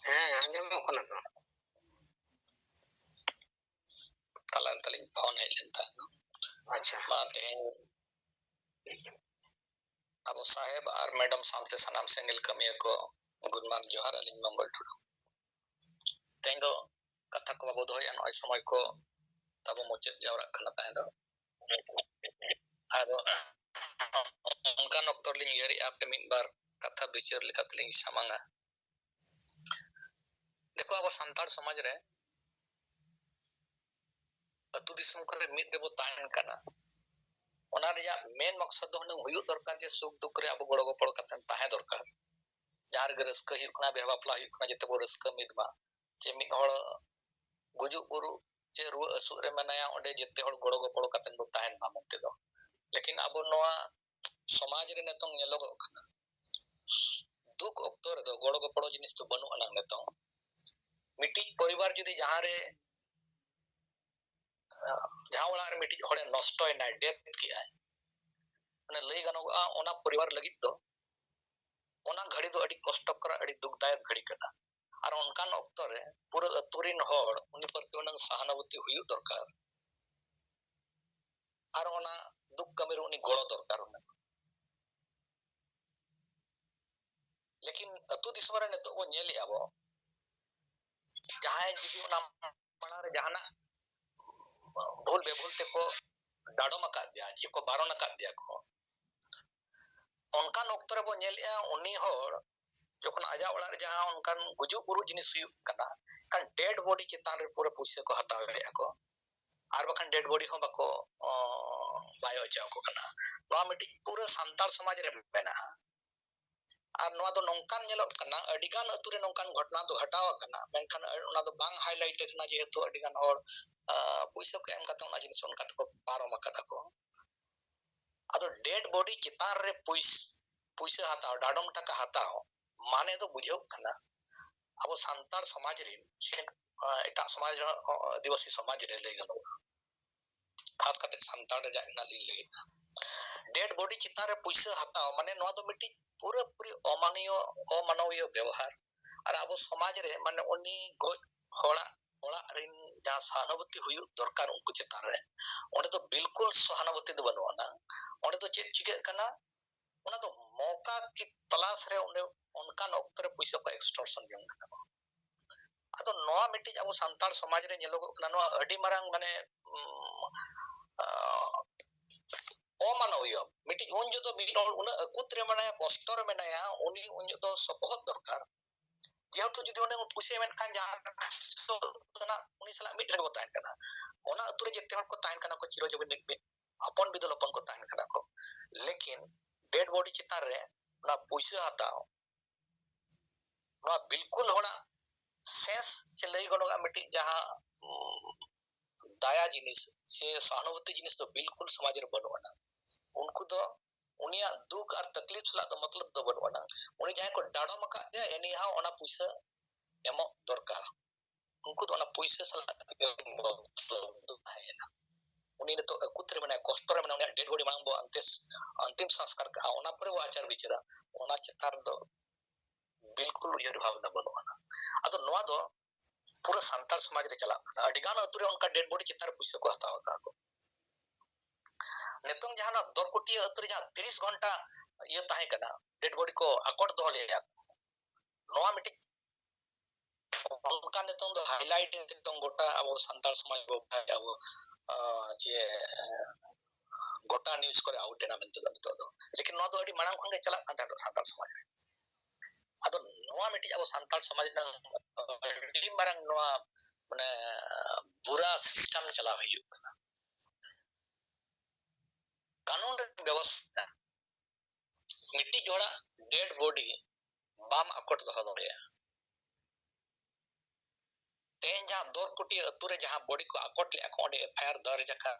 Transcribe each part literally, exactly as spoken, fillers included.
ᱦᱮᱸ, ᱟᱸᱡᱚᱢᱚᱜ ᱠᱟᱱᱟ ᱛᱚ? ᱛᱟᱞᱟ ᱨᱮ ᱛᱟᱞᱤᱧ ᱯᱷᱳᱱ ᱦᱮᱡ ᱞᱮᱱ ᱛᱟᱦᱮᱸᱫ᱾ ᱟᱪᱪᱷᱟ᱾ ᱢᱟ ᱛᱮᱦᱮᱧ ᱟᱵᱚ ᱥᱟᱦᱮᱵ ᱟᱨ ᱢᱮᱰᱟᱢ ᱥᱟᱶᱛᱮ ᱥᱟᱱᱟᱢ ᱥᱮᱸᱜᱮᱞ ᱠᱟᱹᱢᱤᱭᱟᱹ ᱠᱚ ᱜᱩᱱᱢᱟᱱ ᱡᱚᱦᱟᱨ, ᱟᱹᱞᱤᱧ ᱢᱚᱝᱜᱚᱞ ᱴᱩᱰᱩ᱾ ᱛᱮᱦᱮᱧ ᱫᱚ ᱠᱟᱛᱷᱟ ᱠᱚ ᱵᱟᱵᱚ ᱫᱚᱦᱚᱭᱟ, ᱱᱚᱜᱼᱚᱭ ᱥᱚᱢᱚᱭ ᱠᱚ ᱛᱟᱵᱚ ᱢᱩᱪᱟᱹᱫ ᱡᱟᱣᱨᱟᱜ ᱠᱟᱱᱟ ᱛᱟᱦᱮᱸ ᱫᱚ᱾ ᱟᱨ ᱚᱱᱠᱟᱱ ᱚᱠᱛᱚ ᱨᱮᱞᱤᱧ ᱩᱭᱦᱟᱹᱨᱮᱜᱼᱟ, ᱟᱯᱮ ᱢᱤᱫ ᱵᱟᱨ ᱠᱟᱛᱷᱟ ᱵᱤᱪᱟᱹᱨ ᱞᱮᱠᱟᱛᱮᱞᱤᱧ ᱥᱟᱢᱟᱝᱟ᱾ ᱫᱮᱠᱷᱚ, ᱟᱵᱚ ᱥᱟᱱᱛᱟᱲ ᱥᱚᱢᱟᱡᱽ ᱨᱮ ᱟᱹᱛᱩ ᱫᱤᱥᱚᱢ ᱠᱚᱨᱮ ᱢᱤᱫ ᱨᱮᱵᱚ ᱛᱟᱦᱮᱱ ᱠᱟᱱᱟ, ᱚᱱᱟ ᱨᱮᱭᱟᱜ ᱢᱮᱱ ᱢᱚᱠᱥᱚᱫ ᱫᱚ ᱦᱩᱱᱟᱹᱝ ᱦᱩᱭᱩᱜ ᱫᱚᱨᱠᱟᱨ ᱡᱮ ᱥᱩᱠ ᱫᱩᱠ ᱨᱮ ᱟᱵᱚ ᱜᱚᱲᱚ ᱜᱚᱯᱚᱲᱚ ᱠᱟᱛᱮ ᱛᱟᱦᱮᱸ ᱫᱚᱨᱠᱟᱨ᱾ ᱡᱟᱦᱟᱸ ᱨᱮᱜᱮ ᱨᱟᱹᱥᱠᱟᱹ ᱦᱩᱭᱩᱜ ᱠᱟᱱᱟ, ᱵᱤᱦᱟ ᱵᱟᱯᱞᱟ ᱦᱩᱭᱩᱜ ᱠᱟᱱᱟ, ᱡᱮᱛᱮ ᱵᱚ ᱨᱟᱹᱥᱠᱟᱹ ᱢᱤᱫ ᱢᱟ᱾ ᱡᱮ ᱢᱤᱫ ᱦᱚᱲ ᱜᱩᱡᱩᱜ ᱜᱩᱨᱩᱜ ᱪᱮ ᱨᱩᱣᱟᱹ ᱦᱟᱹᱥᱩᱜ ᱨᱮ ᱢᱮᱱᱟᱭᱟ, ᱚᱸᱰᱮ ᱡᱮᱛᱮ ᱦᱚᱲ ᱜᱚᱲᱚ ᱜᱚᱯᱚᱲᱚ ᱠᱟᱛᱮ ᱵᱚ ᱛᱟᱦᱮᱱ ᱢᱟ ᱢᱮᱱᱛᱮ ᱫᱚ᱾ ᱞᱮᱠᱤᱱ ᱟᱵᱚ ᱱᱚᱣᱟ ᱥᱚᱢᱟᱡᱽ ᱨᱮ ᱱᱤᱛᱚᱝ ᱧᱮᱞᱚᱜᱚᱜ ᱠᱟᱱᱟ, ᱫᱩᱠ ᱚᱠᱛᱚ ᱨᱮᱫᱚ ᱜᱚᱲᱚ ᱜᱚᱯᱚᱲᱚ ᱡᱤᱱᱤᱥ ᱫᱚ ᱵᱟᱹᱱᱩᱜ ᱟᱱᱟᱝ᱾ ᱱᱤᱛᱚᱝ ᱢᱤᱫᱴᱤᱡ ᱯᱚᱨᱤᱵᱟᱨ ᱡᱩᱫᱤ ᱡᱟᱦᱟᱸ ᱨᱮ, ᱡᱟᱦᱟᱸ ᱚᱲᱟᱜ ᱨᱮ ᱢᱤᱫᱴᱤᱡ ᱦᱚᱲᱮ ᱱᱚᱥᱴᱚᱭᱮᱱᱟᱭ, ᱰᱮᱛᱷ ᱠᱮᱜᱼᱟᱭ, ᱢᱟᱱᱮ ᱞᱟᱹᱭ ᱜᱟᱱᱚᱜᱚᱜᱼᱟ, ᱚᱱᱟ ᱯᱚᱨᱤᱵᱟᱨ ᱞᱟᱹᱜᱤᱫ ᱫᱚ ᱚᱱᱟ ᱜᱷᱟᱹᱲᱤ ᱫᱚ ᱟᱹᱰᱤ ᱠᱚᱥᱴᱚᱠᱚᱨ, ᱟᱹᱰᱤ ᱫᱩᱠᱫᱟᱭᱚᱠ ᱜᱷᱟᱹᱲᱤ ᱠᱟᱱᱟ᱾ ᱟᱨ ᱚᱱᱠᱟᱱ ᱚᱠᱛᱚ ᱨᱮ ᱯᱩᱨᱟᱹ ᱟᱹᱛᱩ ᱨᱤᱱ ᱦᱚᱲ ᱩᱱᱤ ᱯᱨᱚᱛᱤ ᱦᱩᱱᱟᱹᱝ ᱥᱟᱦᱟᱱᱩᱵᱷᱩᱛᱤ ᱦᱩᱭᱩᱜ ᱫᱚᱨᱠᱟᱨ᱾ ᱟᱨ ᱚᱱᱟ ᱫᱩᱠ ᱠᱟᱹᱢᱤ ᱨᱮ ᱩᱱᱤ ᱜᱚᱲᱚ ᱫᱚᱨᱠᱟᱨ ᱦᱩᱱᱟᱹᱝ᱾ ᱞᱮᱠᱤᱱ ᱟᱹᱛᱩ ᱫᱤᱥᱚᱢ ᱨᱮ ᱱᱤᱛᱚᱜ ᱵᱚᱱ ᱧᱮᱞᱮᱜᱼᱟ ᱵᱚ, ᱡᱟᱦᱟᱸᱭ ᱡᱩᱫᱤ ᱚᱱᱟ ᱢᱟᱲᱟᱝ ᱨᱮ ᱡᱟᱦᱟᱱᱟᱜ ᱵᱷᱩᱞ ᱵᱮᱵᱷᱩᱞ ᱛᱮᱠᱚ ᱰᱟᱰᱚᱢ ᱟᱠᱟᱫ ᱫᱮᱭᱟ, ᱪᱮ ᱠᱚ ᱵᱟᱨᱚᱱ ᱟᱠᱟᱫ ᱫᱮᱭᱟ ᱠᱚ, ᱚᱱᱠᱟᱱ ᱚᱠᱛᱚ ᱨᱮᱵᱚ ᱧᱮᱞᱮᱜᱼᱟ, ᱩᱱᱤ ᱦᱚᱲ ᱡᱚᱠᱷᱚᱱ ᱟᱡᱟᱜ ᱚᱲᱟᱜ ᱨᱮ ᱡᱟᱦᱟᱸ ᱚᱱᱠᱟᱱ ᱜᱩᱡᱩᱜ ᱵᱩᱨᱩᱜ ᱡᱤᱱᱤᱥ ᱦᱩᱭᱩᱜ ᱠᱟᱱᱟ, ᱮᱱᱠᱷᱟᱱ ᱰᱮᱰ ᱵᱚᱰᱤ ᱪᱮᱛᱟᱱ ᱨᱮ ᱯᱩᱨᱟᱹ ᱯᱩᱭᱥᱟᱹ ᱠᱚ ᱦᱟᱛᱟᱣᱮᱫᱼᱟ ᱠᱚ, ᱟᱨ ᱵᱟᱠᱷᱟᱱ ᱰᱮᱰ ᱵᱚᱰᱤ ᱦᱚᱸ ᱵᱟᱠᱚ, ᱚ, ᱵᱟᱭ ᱚᱪᱚ ᱟᱠᱚ ᱠᱟᱱᱟ᱾ ᱱᱚᱣᱟ ᱢᱤᱫᱴᱤᱡ ᱯᱩᱨᱟᱹ ᱥᱟᱱᱛᱟᱲ ᱥᱚᱢᱟᱡᱽ ᱨᱮ ᱢᱮᱱᱟᱜᱼᱟ᱾ ᱟᱨ ᱱᱚᱣᱟ ᱫᱚ ᱱᱚᱝᱠᱟᱱ ᱧᱮᱞᱚᱜ ᱠᱟᱱᱟ, ᱟᱹᱰᱤᱜᱟᱱ ᱟᱹᱛᱩ ᱨᱮ ᱱᱚᱝᱠᱟᱱ ᱜᱷᱚᱴᱚᱱᱟ ᱫᱚ ᱜᱷᱚᱴᱟᱣ ᱟᱠᱟᱱᱟ, ᱢᱮᱱᱠᱷᱟᱱ ᱚᱱᱟ ᱫᱚ ᱵᱟᱝ ᱦᱟᱭᱞᱟᱭᱤᱴ ᱟᱠᱟᱱᱟ, ᱡᱮᱦᱮᱛᱩ ᱟᱹᱰᱤᱜᱟᱱ ᱦᱚᱲ, ᱟ, ᱯᱩᱭᱥᱟᱹ ᱠᱚ ᱮᱢ ᱠᱟᱛᱮ ᱚᱱᱟ ᱡᱤᱱᱤᱥ ᱚᱱᱠᱟ ᱛᱮᱠᱚ ᱯᱟᱨᱚᱢ ᱟᱠᱟᱫᱟ ᱠᱚ᱾ ᱟᱫᱚ ᱰᱮᱰ ᱵᱚᱰᱤ ᱪᱮᱛᱟᱱ ᱨᱮ ᱯᱩᱭᱥ-, ᱯᱩᱭᱥᱟᱹ ᱦᱟᱛᱟᱣ, ᱰᱟᱰᱚᱢ ᱴᱟᱠᱟ ᱦᱟᱛᱟᱣ ᱢᱟᱱᱮ ᱫᱚ ᱵᱩᱡᱷᱟᱹᱜ ᱠᱟᱱᱟ ᱟᱵᱚ ᱥᱟᱱᱛᱟᱲ ᱥᱚᱢᱟᱡᱽ ᱨᱮᱱ ᱥᱮ, ᱟ, ᱮᱴᱟᱜ ᱥᱚᱢᱟᱡᱽ ᱨᱮᱦᱚᱸ, ᱟ, ᱟᱹᱫᱤᱵᱟᱹᱥᱤ ᱥᱚᱢᱟᱡᱽ ᱨᱮ ᱞᱟᱹᱭ ᱜᱟᱱᱚᱜᱼᱟ, ᱠᱷᱟᱥ ᱠᱟᱛᱮ ᱥᱟᱱᱛᱟᱲ ᱨᱮᱭᱟᱜ ᱜᱮ ᱱᱟᱜ ᱞᱤᱧ ᱞᱟᱹᱭᱮᱫᱼᱟ᱾ ᱰᱮᱰ ᱵᱚᱰᱤ ᱪᱮᱛᱟᱱ ᱨᱮ ᱯᱩᱭᱥᱟᱹ ᱦᱟᱛᱟᱣ, ᱢᱟᱱᱮ ᱱᱚᱣᱟ ᱫᱚ ᱢᱤᱫᱴᱤᱡ ᱯᱩᱨᱟᱹ ᱯᱩᱨᱤ ᱚᱢᱟᱱᱤᱭᱚ, ᱚᱢᱟᱱᱚᱣᱤᱭᱚ ᱵᱮᱵᱚᱦᱟᱨ᱾ ᱟᱨ ᱟᱵᱚ ᱥᱚᱢᱟᱡᱽ ᱨᱮ, ᱢᱟᱱᱮ ᱩᱱᱤ ᱜᱚᱡ ᱦᱚᱲᱟᱜ ᱚᱲᱟᱜ ᱨᱮᱱ ᱡᱟᱦᱟᱸ ᱥᱚᱦᱟᱱᱩᱵᱷᱩᱛᱤ ᱦᱩᱭᱩᱜ ᱫᱚᱨᱠᱟᱨ ᱩᱱᱠᱩ ᱪᱮᱛᱟᱱ ᱨᱮ, ᱚᱸᱰᱮ ᱫᱚ ᱵᱤᱞᱠᱩᱞ ᱥᱚᱦᱟᱱᱩᱵᱷᱩᱛᱤ ᱫᱚ ᱵᱟᱹᱱᱩᱜ ᱟᱱᱟ᱾ ᱚᱸᱰᱮ ᱫᱚ ᱪᱮᱫ ᱪᱤᱠᱟᱹᱜ ᱠᱟᱱᱟ, ᱚᱱᱟ ᱫᱚ ᱢᱚᱠᱟ ᱠᱤ ᱛᱚᱞᱟᱥ ᱨᱮ ᱚᱸᱰᱮ ᱚᱱᱠᱟᱱ ᱚᱠᱛᱚ ᱨᱮ ᱯᱩᱭᱥᱟᱹ ᱠᱚ extortion ᱡᱚᱝ ᱠᱟᱱᱟ ᱠᱚ᱾ ᱟᱫᱚ ᱱᱚᱣᱟ ᱢᱤᱫᱴᱤᱡ ᱟᱵᱚ ᱥᱟᱱᱛᱟᱲ ᱥᱚᱢᱟᱡᱽ ᱨᱮ ᱧᱮᱞᱚᱜᱚᱜ ᱠᱟᱱᱟ, ᱱᱚᱣᱟ ᱟᱹᱰᱤ ᱢᱟᱨᱟᱝ ᱢᱟᱱᱮ, ᱩᱢ, ᱟᱸ, ᱚᱢᱟᱱᱚᱣᱤᱭᱚ ᱢᱤᱫᱴᱤᱡ᱾ ᱩᱱ ᱡᱚᱛᱚ ᱢᱤᱫ ᱦᱚᱲ ᱩᱱᱟᱹᱜ ᱟᱹᱠᱩᱛ ᱨᱮ ᱢᱮᱱᱟᱭᱟ, ᱠᱚᱥᱴᱚ ᱨᱮ ᱢᱮᱱᱟᱭᱟ, ᱩᱱᱤ ᱩᱱ ᱡᱚᱛᱚ ᱥᱚᱯᱚᱦᱚᱫ ᱫᱚᱨᱠᱟᱨ᱾ ᱡᱮᱦᱮᱛᱩ ᱡᱩᱫᱤ ᱩᱱᱤ ᱯᱩᱭᱥᱟᱹᱭ ᱢᱮᱱᱠᱷᱟᱱ ᱡᱟᱦᱟᱸ ᱩᱱᱤ ᱥᱟᱞᱟᱜ ᱢᱤᱫ ᱨᱮᱜᱮ ᱵᱚ ᱛᱟᱦᱮᱱ ᱠᱟᱱᱟ, ᱚᱱᱟ ᱟᱹᱛᱩ ᱨᱮ ᱡᱮᱛᱮ ᱦᱚᱲ ᱠᱚ ᱛᱟᱦᱮᱱ ᱠᱟᱱᱟ ᱠᱚ, ᱪᱤᱨᱚ ᱡᱤᱵᱚᱱ ᱢᱤᱫ, ᱢᱤᱫ ᱦᱚᱯᱚᱱ ᱵᱤᱫᱟᱹᱞ ᱦᱚᱯᱚᱱ ᱠᱚ ᱛᱟᱦᱮᱱ ᱠᱟᱱᱟ ᱠᱚ᱾ ᱞᱮᱠᱤᱱ ᱰᱮᱰ ᱵᱚᱰᱤ ᱪᱮᱛᱟᱱ ᱨᱮ ᱚᱱᱟ ᱯᱩᱭᱥᱟᱹ ᱦᱟᱛᱟᱣ, ᱱᱚᱣᱟ ᱵᱤᱞᱠᱩᱞ ᱦᱚᱲᱟᱜ ᱥᱮᱥ ᱪᱮ ᱞᱟᱹᱭ ᱜᱟᱱᱚᱜᱼᱟ ᱢᱤᱫᱴᱤᱡ ᱡᱟᱦᱟᱸ, ᱩᱢ, ᱫᱟᱭᱟ ᱡᱤᱱᱤᱥ ᱥᱮ ᱥᱚᱦᱟᱱᱩᱵᱷᱩᱛᱤ ᱡᱤᱱᱤᱥ ᱫᱚ ᱵᱤᱞᱠᱩᱞ ᱥᱚᱢᱟᱡᱽ ᱨᱮ ᱵᱟᱹᱱᱩᱜ ᱟᱱᱟ᱾ ᱩᱱᱠᱩ ᱫᱚ ᱩᱱᱤᱭᱟᱜ ᱫᱩᱠ ᱟᱨ ᱛᱟᱠᱞᱤᱯ ᱥᱟᱞᱟᱜ ᱫᱚ ᱢᱚᱛᱞᱚᱵ ᱫᱚ ᱵᱟᱹᱱᱩᱜ ᱟᱱᱟ᱾ ᱩᱱᱤ ᱡᱟᱦᱟᱸᱭ ᱠᱚ ᱰᱟᱰᱚᱢ ᱟᱠᱟᱫ ᱮᱭᱟ, anyhow ᱚᱱᱟ ᱯᱩᱭᱥᱟᱹ ᱮᱢᱚᱜ ᱫᱚᱨᱠᱟᱨ᱾ ᱩᱱᱠᱩ ᱫᱚ ᱚᱱᱟ ᱯᱩᱭᱥᱟᱹ ᱥᱟᱞᱟᱜ ᱜᱮ ᱢᱚᱛᱞᱚᱵ ᱫᱚ ᱛᱟᱦᱮᱸᱭᱮᱱᱟ᱾ ᱩᱱᱤ ᱱᱤᱛᱚᱜ ᱟᱹᱠᱩᱛ ᱨᱮ ᱢᱮᱱᱟᱭᱟ, ᱠᱚᱥᱴᱚ ᱨᱮ ᱢᱮᱱᱟᱭᱟ, ᱩᱱᱤᱭᱟᱜ ᱰᱮᱰ ᱵᱚᱰᱤ ᱢᱟᱲᱟᱝ ᱵᱚ ᱟᱱᱛᱮ, ᱟᱱᱛᱤᱢ ᱥᱚᱝᱥᱠᱟᱨ ᱠᱟᱜᱼᱟ, ᱚᱱᱟ ᱯᱚᱨᱮ ᱵᱚ ᱟᱪᱟᱨ ᱵᱤᱪᱟᱹᱨᱟ, ᱚᱱᱟ ᱪᱮᱛᱟᱱ ᱨᱮᱫᱚ ᱵᱤᱞᱠᱩᱞ ᱩᱭᱦᱟᱹᱨ ᱵᱷᱟᱵᱽᱱᱟ ᱵᱟᱹᱱᱩᱜ ᱟᱱᱟ᱾ ᱟᱫᱚ ᱱᱚᱣᱟ ᱫᱚ ᱯᱩᱨᱟᱹ ᱥᱟᱱᱛᱟᱲ ᱥᱚᱢᱟᱡᱽ ᱨᱮ ᱪᱟᱞᱟᱜ ᱠᱟᱱᱟ᱾ ᱟᱹᱰᱤ ᱜᱟᱱ ᱟᱹᱛᱩ ᱨᱮ ᱚᱱᱠᱟ ᱰᱮᱰ ᱵᱚᱰᱤ ᱪᱮᱛᱟᱱ ᱨᱮ ᱯᱩᱭᱥᱟᱹ ᱠᱚ ᱦᱟᱛᱟᱣ ᱟᱠᱟᱫ ᱠᱚ᱾ ᱱᱤᱛᱚᱝ ᱡᱟᱦᱟᱸ ᱱᱚᱣᱟ ᱫᱚᱨᱠᱩᱴᱤᱭᱟᱹ ᱟᱹᱛᱩ ᱨᱮ ᱡᱟᱦᱟᱸ ᱛᱤᱨᱤᱥ ᱜᱷᱚᱱᱴᱟ ᱤᱭᱟᱹ ᱛᱟᱦᱮᱸ ᱠᱟᱱᱟ, ᱰᱮᱰ ᱵᱚᱰᱤ ᱠᱚ ᱟᱠᱚᱴ ᱫᱚᱦᱚ ᱞᱮᱫᱟ, ᱱᱚᱣᱟ ᱢᱤᱫᱴᱤᱡ ᱚᱱᱠᱟ ᱱᱤᱛᱚᱝ ᱫᱚ highlight ᱱᱤᱛᱚᱝ ᱜᱚᱴᱟ ᱟᱵᱚ ᱥᱟᱱᱛᱟᱲ ᱥᱚᱢᱟᱡᱽ ᱵᱚ ᱵᱟᱰᱟᱭᱟ ᱟᱵᱚ, ᱟᱸ, ᱡᱮ, ᱜᱚᱴᱟ news ᱠᱚᱨᱮ out ᱮᱱᱟ ᱢᱮᱱᱛᱮ ᱫᱚ ᱱᱤᱛᱚᱜ ᱫᱚ᱾ ᱞᱮᱠᱤᱱ ᱱᱚᱣᱟ ᱫᱚ ᱟᱹᱰᱤ ᱢᱟᱲᱟᱝ ᱠᱷᱚᱱ ᱜᱮ ᱪᱟᱞᱟᱜ ᱠᱟᱱ ᱛᱟᱦᱮᱸᱫ ᱥᱟᱱᱛᱟᱲ ᱥᱚᱢᱟᱡᱽ ᱨᱮ᱾ ᱟᱫᱚ ᱱᱚᱣᱟ ᱢᱤᱫᱴᱤᱡ ᱟᱵᱚ ᱥᱟᱱᱛᱟᱲ ᱥᱚᱢᱟᱡᱽ ᱨᱮᱱᱟᱜ ᱟᱹᱰᱤ ᱢᱟᱨᱟᱝ ᱱᱚᱣᱟ, ᱢᱟᱱᱮ, ᱵᱩᱨᱟ system ᱪᱟᱞᱟᱣ ᱦᱩᱭᱩᱜ ᱠᱟᱱᱟ᱾ ᱠᱟᱹᱱᱩᱱ ᱨᱮ ᱵᱮᱵᱚᱥᱛᱷᱟ, ᱢᱤᱫᱴᱤᱡ ᱦᱚᱲᱟᱜ dead body ᱵᱟᱢ ᱟᱠᱚᱴ ᱫᱚᱦᱚ ᱫᱟᱲᱮᱭᱟᱜᱼᱟ᱾ ᱛᱮᱦᱮᱧ ᱡᱟᱦᱟᱸ ᱫᱚᱨᱠᱩᱴᱤ ᱟᱹᱛᱩ ᱨᱮ ᱡᱟᱦᱟᱸ body ᱠᱚ ᱟᱠᱚᱴ ᱞᱮᱫᱼᱟ ᱠᱚ, ᱚᱸᱰᱮ FIR ᱫᱚᱨᱡᱽ ᱟᱠᱟᱱ,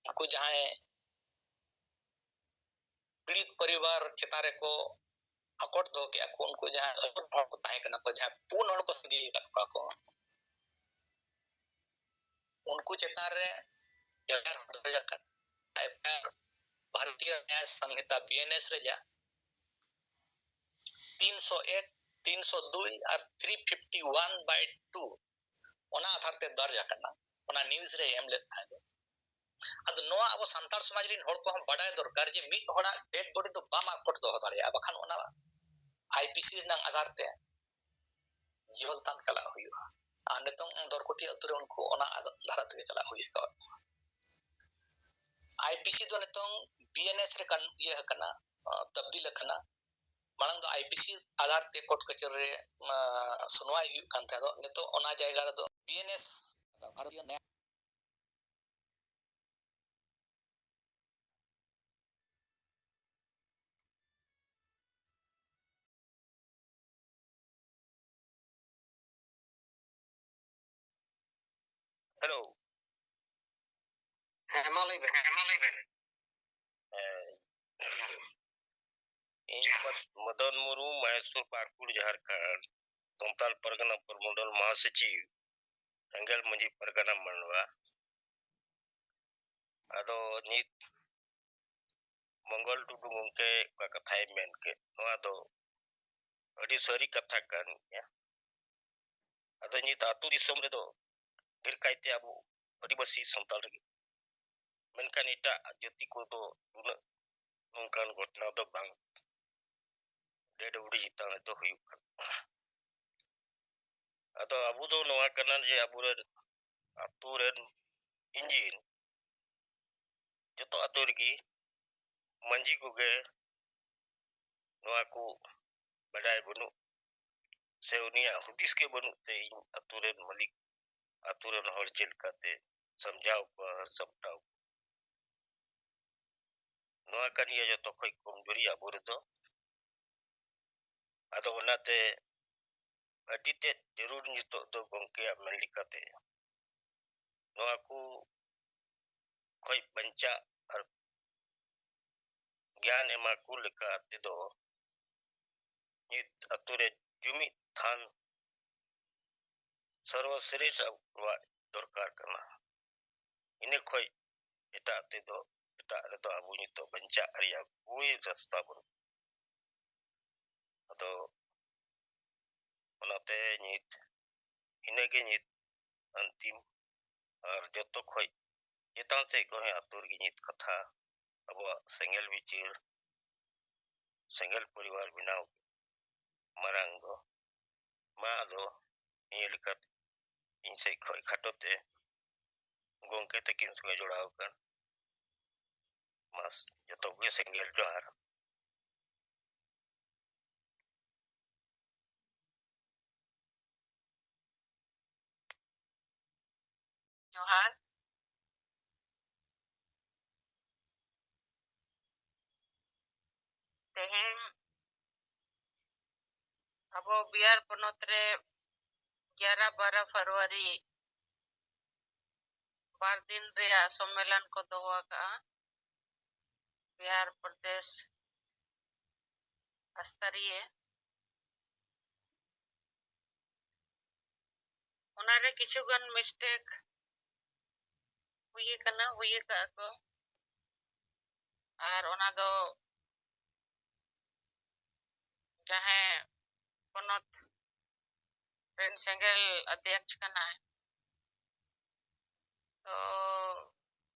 ᱩᱱᱠᱩ ᱡᱟᱦᱟᱸᱭ ᱯᱤᱲᱤᱛ ᱯᱚᱨᱤᱵᱟᱨ ᱪᱮᱛᱟᱱ ᱨᱮᱠᱚ ᱟᱠᱚᱴ ᱫᱚᱦᱚ ᱠᱮᱫᱼᱟ ᱠᱚ, ᱩᱱᱠᱩ ᱡᱟᱦᱟᱸ ᱟᱹᱛᱩ ᱦᱚᱲ ᱠᱚ ᱛᱟᱦᱮᱸ ᱠᱟᱱᱟ ᱠᱚ, ᱡᱟᱦᱟᱸ ᱯᱩᱱ ᱦᱚᱲ ᱠᱚ ᱤᱫᱤ ᱟᱠᱟᱫ ᱠᱚᱣᱟ ᱠᱚ, ᱩᱱᱠᱩ ᱪᱮᱛᱟᱱ ᱨᱮ ᱡᱟᱦᱟᱸᱭ ᱦᱚᱲ ᱫᱚ ᱡᱟᱦᱟᱸ ᱠᱟᱱᱟ, ᱮᱯᱷ ᱟᱭ ᱟᱨ ᱵᱷᱟᱨᱚᱛᱤᱭᱚ ᱱᱭᱟᱭ ᱥᱚᱝᱦᱤᱛᱟ, ᱵᱤ ᱮᱱ ᱮᱥ ᱨᱮ ᱡᱟᱦᱟᱸ ᱛᱤᱱᱥᱚ ᱮᱠ, ᱛᱤᱱᱥᱚ ᱫᱩᱭ ᱟᱨ ᱛᱷᱨᱤ ᱯᱷᱤᱯᱴᱤ ᱳᱣᱟᱱ ᱵᱟᱭ ᱴᱩ, ᱚᱱᱟ ᱟᱫᱷᱟᱨ ᱛᱮ ᱫᱚᱨᱡᱽ ᱟᱠᱟᱱᱟ, ᱚᱱᱟ ᱱᱤᱭᱩᱡᱽ ᱨᱮ ᱮᱢ ᱞᱮᱫ ᱛᱟᱦᱮᱸᱫ᱾ ᱟᱫᱚ ᱱᱚᱣᱟ ᱟᱵᱚ ᱥᱟᱱᱛᱟᱲ ᱥᱚᱢᱟᱡᱽ ᱨᱮᱱ ᱦᱚᱲ ᱠᱚᱦᱚᱸ ᱵᱟᱰᱟᱭ ᱫᱚᱨᱠᱟᱨ ᱡᱮ ᱢᱤᱫ ᱦᱚᱲᱟᱜ ᱰᱮᱰ ᱵᱚᱰᱤ ᱫᱚ ᱵᱟᱢ ᱟᱠᱚᱴ ᱫᱚᱦᱚ ᱫᱟᱲᱮᱭᱟᱜᱼᱟ, ᱵᱟᱠᱷᱟᱱ ᱚᱱᱟ ᱟᱭ ᱯᱤ ᱥᱤ ᱨᱮᱱᱟᱜ ᱟᱫᱷᱟᱨ ᱛᱮ ᱡᱤᱦᱚᱞ ᱛᱟᱢ ᱪᱟᱞᱟᱜ ᱦᱩᱭᱩᱜᱼᱟ᱾ ᱟᱨ ᱱᱤᱛᱚᱝ ᱫᱚᱨᱠᱚᱴᱤ ᱟᱹᱛᱩ ᱨᱮ ᱩᱱᱠᱩ ᱚᱱᱟ ᱟᱫ-, ᱫᱷᱟᱨᱟ ᱛᱮᱜᱮ ᱪᱟᱞᱟᱜ ᱦᱩᱭ ᱟᱠᱟᱫ ᱠᱚᱣᱟ᱾ ᱟᱭ ᱯᱤ ᱥᱤ ᱫᱚ ᱱᱤᱛᱚᱝ ᱵᱤ ᱮᱱ ᱮᱥ ᱨᱮ ᱠᱟᱱ-, ᱤᱭᱟᱹ ᱟᱠᱟᱱᱟ, ᱟᱸ, ᱛᱟᱵᱫᱤᱞ ᱟᱠᱟᱱᱟ᱾ ᱢᱟᱲᱟᱝ ᱫᱚ ᱟᱭ ᱯᱤ ᱥᱤ ᱟᱫᱷᱟᱨ ᱛᱮ ᱠᱳᱨᱴ ᱠᱟᱪᱷᱟᱹᱨᱤ ᱨᱮ, ᱟᱸ, ᱥᱩᱱᱣᱟᱭ ᱦᱩᱭᱩᱜ ᱠᱟᱱ ᱛᱟᱦᱮᱸᱫ, ᱱᱤᱛᱚᱜ ᱚᱱᱟ ᱡᱟᱭᱜᱟ ᱨᱮᱫᱚ ᱵᱤ ᱮᱱ ᱮᱥ, ᱵᱷᱟᱨᱚᱛᱤᱭᱚ ᱱᱭᱟᱭ ᱦᱮᱞᱳ᱾ ᱦᱮᱸ, ᱢᱟ ᱞᱟᱹᱭ ᱵᱮᱱ᱾ ᱦᱮᱸ, ᱢᱟ ᱞᱟᱹᱭ ᱵᱮᱱ᱾ ᱦᱮᱸ᱾ ᱤᱧ ᱢᱚ-, ᱢᱚᱫᱚᱱ ᱢᱩᱨᱢᱩ, ᱢᱚᱦᱮᱥᱯᱩᱨ, ᱯᱟᱠᱩᱲ, ᱡᱷᱟᱲᱠᱷᱚᱸᱰ, ᱥᱟᱱᱛᱟᱞ ᱯᱟᱨᱜᱟᱱᱟ ᱯᱨᱚᱢᱚᱱᱰᱚᱞ ᱢᱚᱦᱟᱥᱚᱪᱤᱵᱽ, ᱮᱸᱜᱮᱞ ᱢᱟᱹᱡᱷᱤ ᱯᱟᱨᱜᱟᱱᱟ ᱢᱟᱰᱣᱟ᱾ ᱟᱫᱚ ᱱᱤᱛ ᱢᱚᱝᱜᱚᱞ ᱴᱩᱰᱩ ᱜᱚᱢᱠᱮ ᱚᱠᱟ ᱠᱟᱛᱷᱟᱭ ᱢᱮᱱ ᱠᱮᱫ, ᱱᱚᱣᱟ ᱫᱚ ᱟᱹᱰᱤ ᱥᱟᱹᱨᱤ ᱠᱟᱛᱷᱟ ᱠᱟᱱ ᱜᱮᱭᱟ᱾ ᱟᱫᱚ ᱱᱤᱛ ᱟᱹᱛᱩ ᱫᱤᱥᱚᱢ ᱨᱮᱫᱚ ᱰᱷᱮᱨ ᱠᱟᱭᱛᱮ ᱟᱵᱚ ᱟᱹᱫᱤᱵᱟᱹᱥᱤ ᱥᱟᱱᱛᱟᱲ ᱨᱮᱜᱮ, ᱢᱮᱱᱠᱷᱟᱱ ᱮᱴᱟᱜ ᱡᱟᱹᱛᱤ ᱠᱚᱫᱚ ᱩᱱᱟᱹᱜ ᱱᱚᱝᱠᱟᱱ ᱜᱷᱚᱴᱚᱱᱟ ᱫᱚ ᱵᱟᱝ ᱰᱮᱰ ᱵᱚᱰᱤ ᱪᱮᱛᱟᱱ ᱨᱮᱫᱚ ᱦᱩᱭᱩᱜ ᱠᱟᱱᱟ᱾ ᱟᱫᱚ ᱟᱵᱚ ᱫᱚ ᱱᱚᱣᱟ ᱠᱟᱱᱟ ᱡᱮ ᱟᱵᱚᱨᱮᱱ ᱟᱛᱳ ᱨᱮᱱ ᱤᱧᱡᱤᱱ ᱡᱚᱛᱚ ᱟᱛᱳ ᱨᱮᱜᱮ ᱢᱟᱹᱡᱷᱤ ᱠᱚᱜᱮ ᱱᱚᱣᱟ ᱠᱚ ᱵᱟᱰᱟᱭ ᱵᱟᱹᱱᱩᱜ ᱥᱮ ᱩᱱᱤᱭᱟᱜ ᱦᱩᱫᱤᱥ ᱜᱮ ᱵᱟᱹᱱᱩᱜ ᱛᱮ ᱤᱧ ᱟᱛᱳ ᱨᱮᱱ ᱢᱟᱹᱞᱤᱠ, ᱟᱛᱳ ᱨᱮᱱ ᱦᱚᱲ ᱪᱮᱫ ᱞᱮᱠᱟᱛᱮ ᱥᱟᱢᱡᱷᱟᱣ ᱠᱚᱣᱟ, ᱦᱟᱹᱨ ᱥᱟᱢᱴᱟᱣ ᱠᱚᱣᱟ᱾ ᱱᱚᱣᱟ ᱠᱟᱱ ᱜᱮᱭᱟ ᱡᱚᱛᱚ ᱠᱷᱚᱡ ᱠᱚᱢᱡᱩᱨᱤ ᱟᱵᱚ ᱨᱮᱫᱚ᱾ ᱟᱫᱚ ᱚᱱᱟᱛᱮ ᱟᱹᱰᱤ ᱛᱮᱫ ᱡᱟᱹᱨᱩᱲ ᱱᱤᱛᱚᱜ ᱫᱚ ᱜᱚᱢᱠᱮᱭᱟᱜ ᱢᱮᱱ ᱞᱮᱠᱟᱛᱮ ᱱᱚᱣᱟ ᱠᱚ ᱠᱷᱚᱡ ᱵᱟᱧᱪᱟᱜ ᱟᱨ ᱜᱮᱭᱟᱱ ᱮᱢᱟ ᱠᱚ ᱞᱮᱠᱟ ᱛᱮᱫᱚ ᱱᱤᱛ ᱟᱛᱳ ᱨᱮ ᱡᱩᱢᱤᱫ ᱛᱷᱟᱱ ᱥᱚᱨᱵᱚᱥᱨᱮᱥᱴ ᱟᱵᱚᱣᱟᱜ ᱫᱚᱨᱠᱟᱨ ᱠᱟᱱᱟ᱾ ᱤᱱᱟᱹ ᱠᱷᱚᱡ ᱮᱴᱟᱜ ᱛᱮᱫᱚ, ᱮᱴᱟᱜ ᱨᱮᱫᱚ ᱟᱵᱚ ᱱᱤᱛᱚᱜ ᱵᱟᱧᱪᱟᱜ ᱨᱮᱭᱟᱜ ᱠᱳᱭ ᱨᱟᱥᱛᱟ ᱵᱟᱹᱱᱩᱜ᱾ ᱟᱫᱚ ᱚᱱᱟᱛᱮ ᱱᱤᱛ ᱤᱱᱟᱹᱜᱮ ᱱᱤᱛ ᱟᱱᱛᱤᱢ ᱟᱨ ᱡᱚᱛᱚ ᱠᱷᱚᱡ ᱪᱮᱛᱟᱱ ᱥᱮᱫ ᱠᱷᱚᱱ ᱟᱹᱛᱩ ᱨᱮᱜᱮ ᱱᱤᱛ ᱠᱟᱛᱷᱟ ᱟᱵᱚᱣᱟᱜ ᱥᱮᱸᱜᱮᱞ ᱵᱤᱪᱟᱹᱨ, ᱥᱮᱸᱜᱮᱞ ᱯᱚᱨᱤᱵᱟᱨ ᱵᱮᱱᱟᱣ ᱢᱟᱨᱟᱝ ᱫᱚ᱾ ᱢᱟ ᱟᱫᱚ ᱱᱤᱭᱟᱹ ᱞᱮᱠᱟᱛᱮ ᱤᱧ ᱥᱮᱫ ᱠᱷᱚᱡ ᱠᱷᱟᱴᱚ ᱛᱮ ᱜᱚᱢᱠᱮ ᱛᱟᱹᱠᱤᱱ ᱥᱚᱸᱜᱮ ᱡᱚᱲᱟᱣ ᱟᱠᱟᱱ ᱢᱟᱥ ᱡᱚᱛᱚ ᱠᱚᱜᱮ ᱥᱮᱸᱜᱮᱞ ᱡᱚᱦᱟᱨ᱾ ᱡᱚᱦᱟᱨ᱾ ᱛᱮᱦᱮᱧ ᱟᱵᱚ ᱵᱤᱦᱟᱨ ᱯᱚᱱᱚᱛ ᱨᱮ ᱮᱜᱟᱨᱚ ᱵᱟᱨᱚ ᱯᱷᱮᱵᱽᱨᱩᱣᱟᱨᱤ ᱵᱟᱨ ᱫᱤᱱ ᱨᱮᱭᱟᱜ ᱥᱚᱢᱢᱮᱞᱚᱱ ᱠᱚ ᱫᱚᱦᱚ ᱟᱠᱟᱫᱼᱟ᱾ ᱵᱤᱦᱟᱨ ᱯᱨᱚᱫᱮᱥ ᱟᱥᱛᱟᱨᱤᱭᱟᱹ᱾ ᱚᱱᱟᱨᱮ ᱠᱤᱪᱷᱩ ᱜᱟᱱ mistake ᱦᱩᱭ ᱟᱠᱟᱱᱟ, ᱦᱩᱭ ᱟᱠᱟᱫᱼᱟ ᱠᱚ᱾ ᱟᱨ ᱚᱱᱟ ᱫᱚ ᱡᱟᱦᱟᱸᱭ ᱯᱚᱱᱚᱛ ᱨᱮᱱ ᱥᱮᱸᱜᱮᱞ ᱚᱫᱷᱭᱚᱠᱥ ᱠᱟᱱᱟᱭ, ᱛᱚ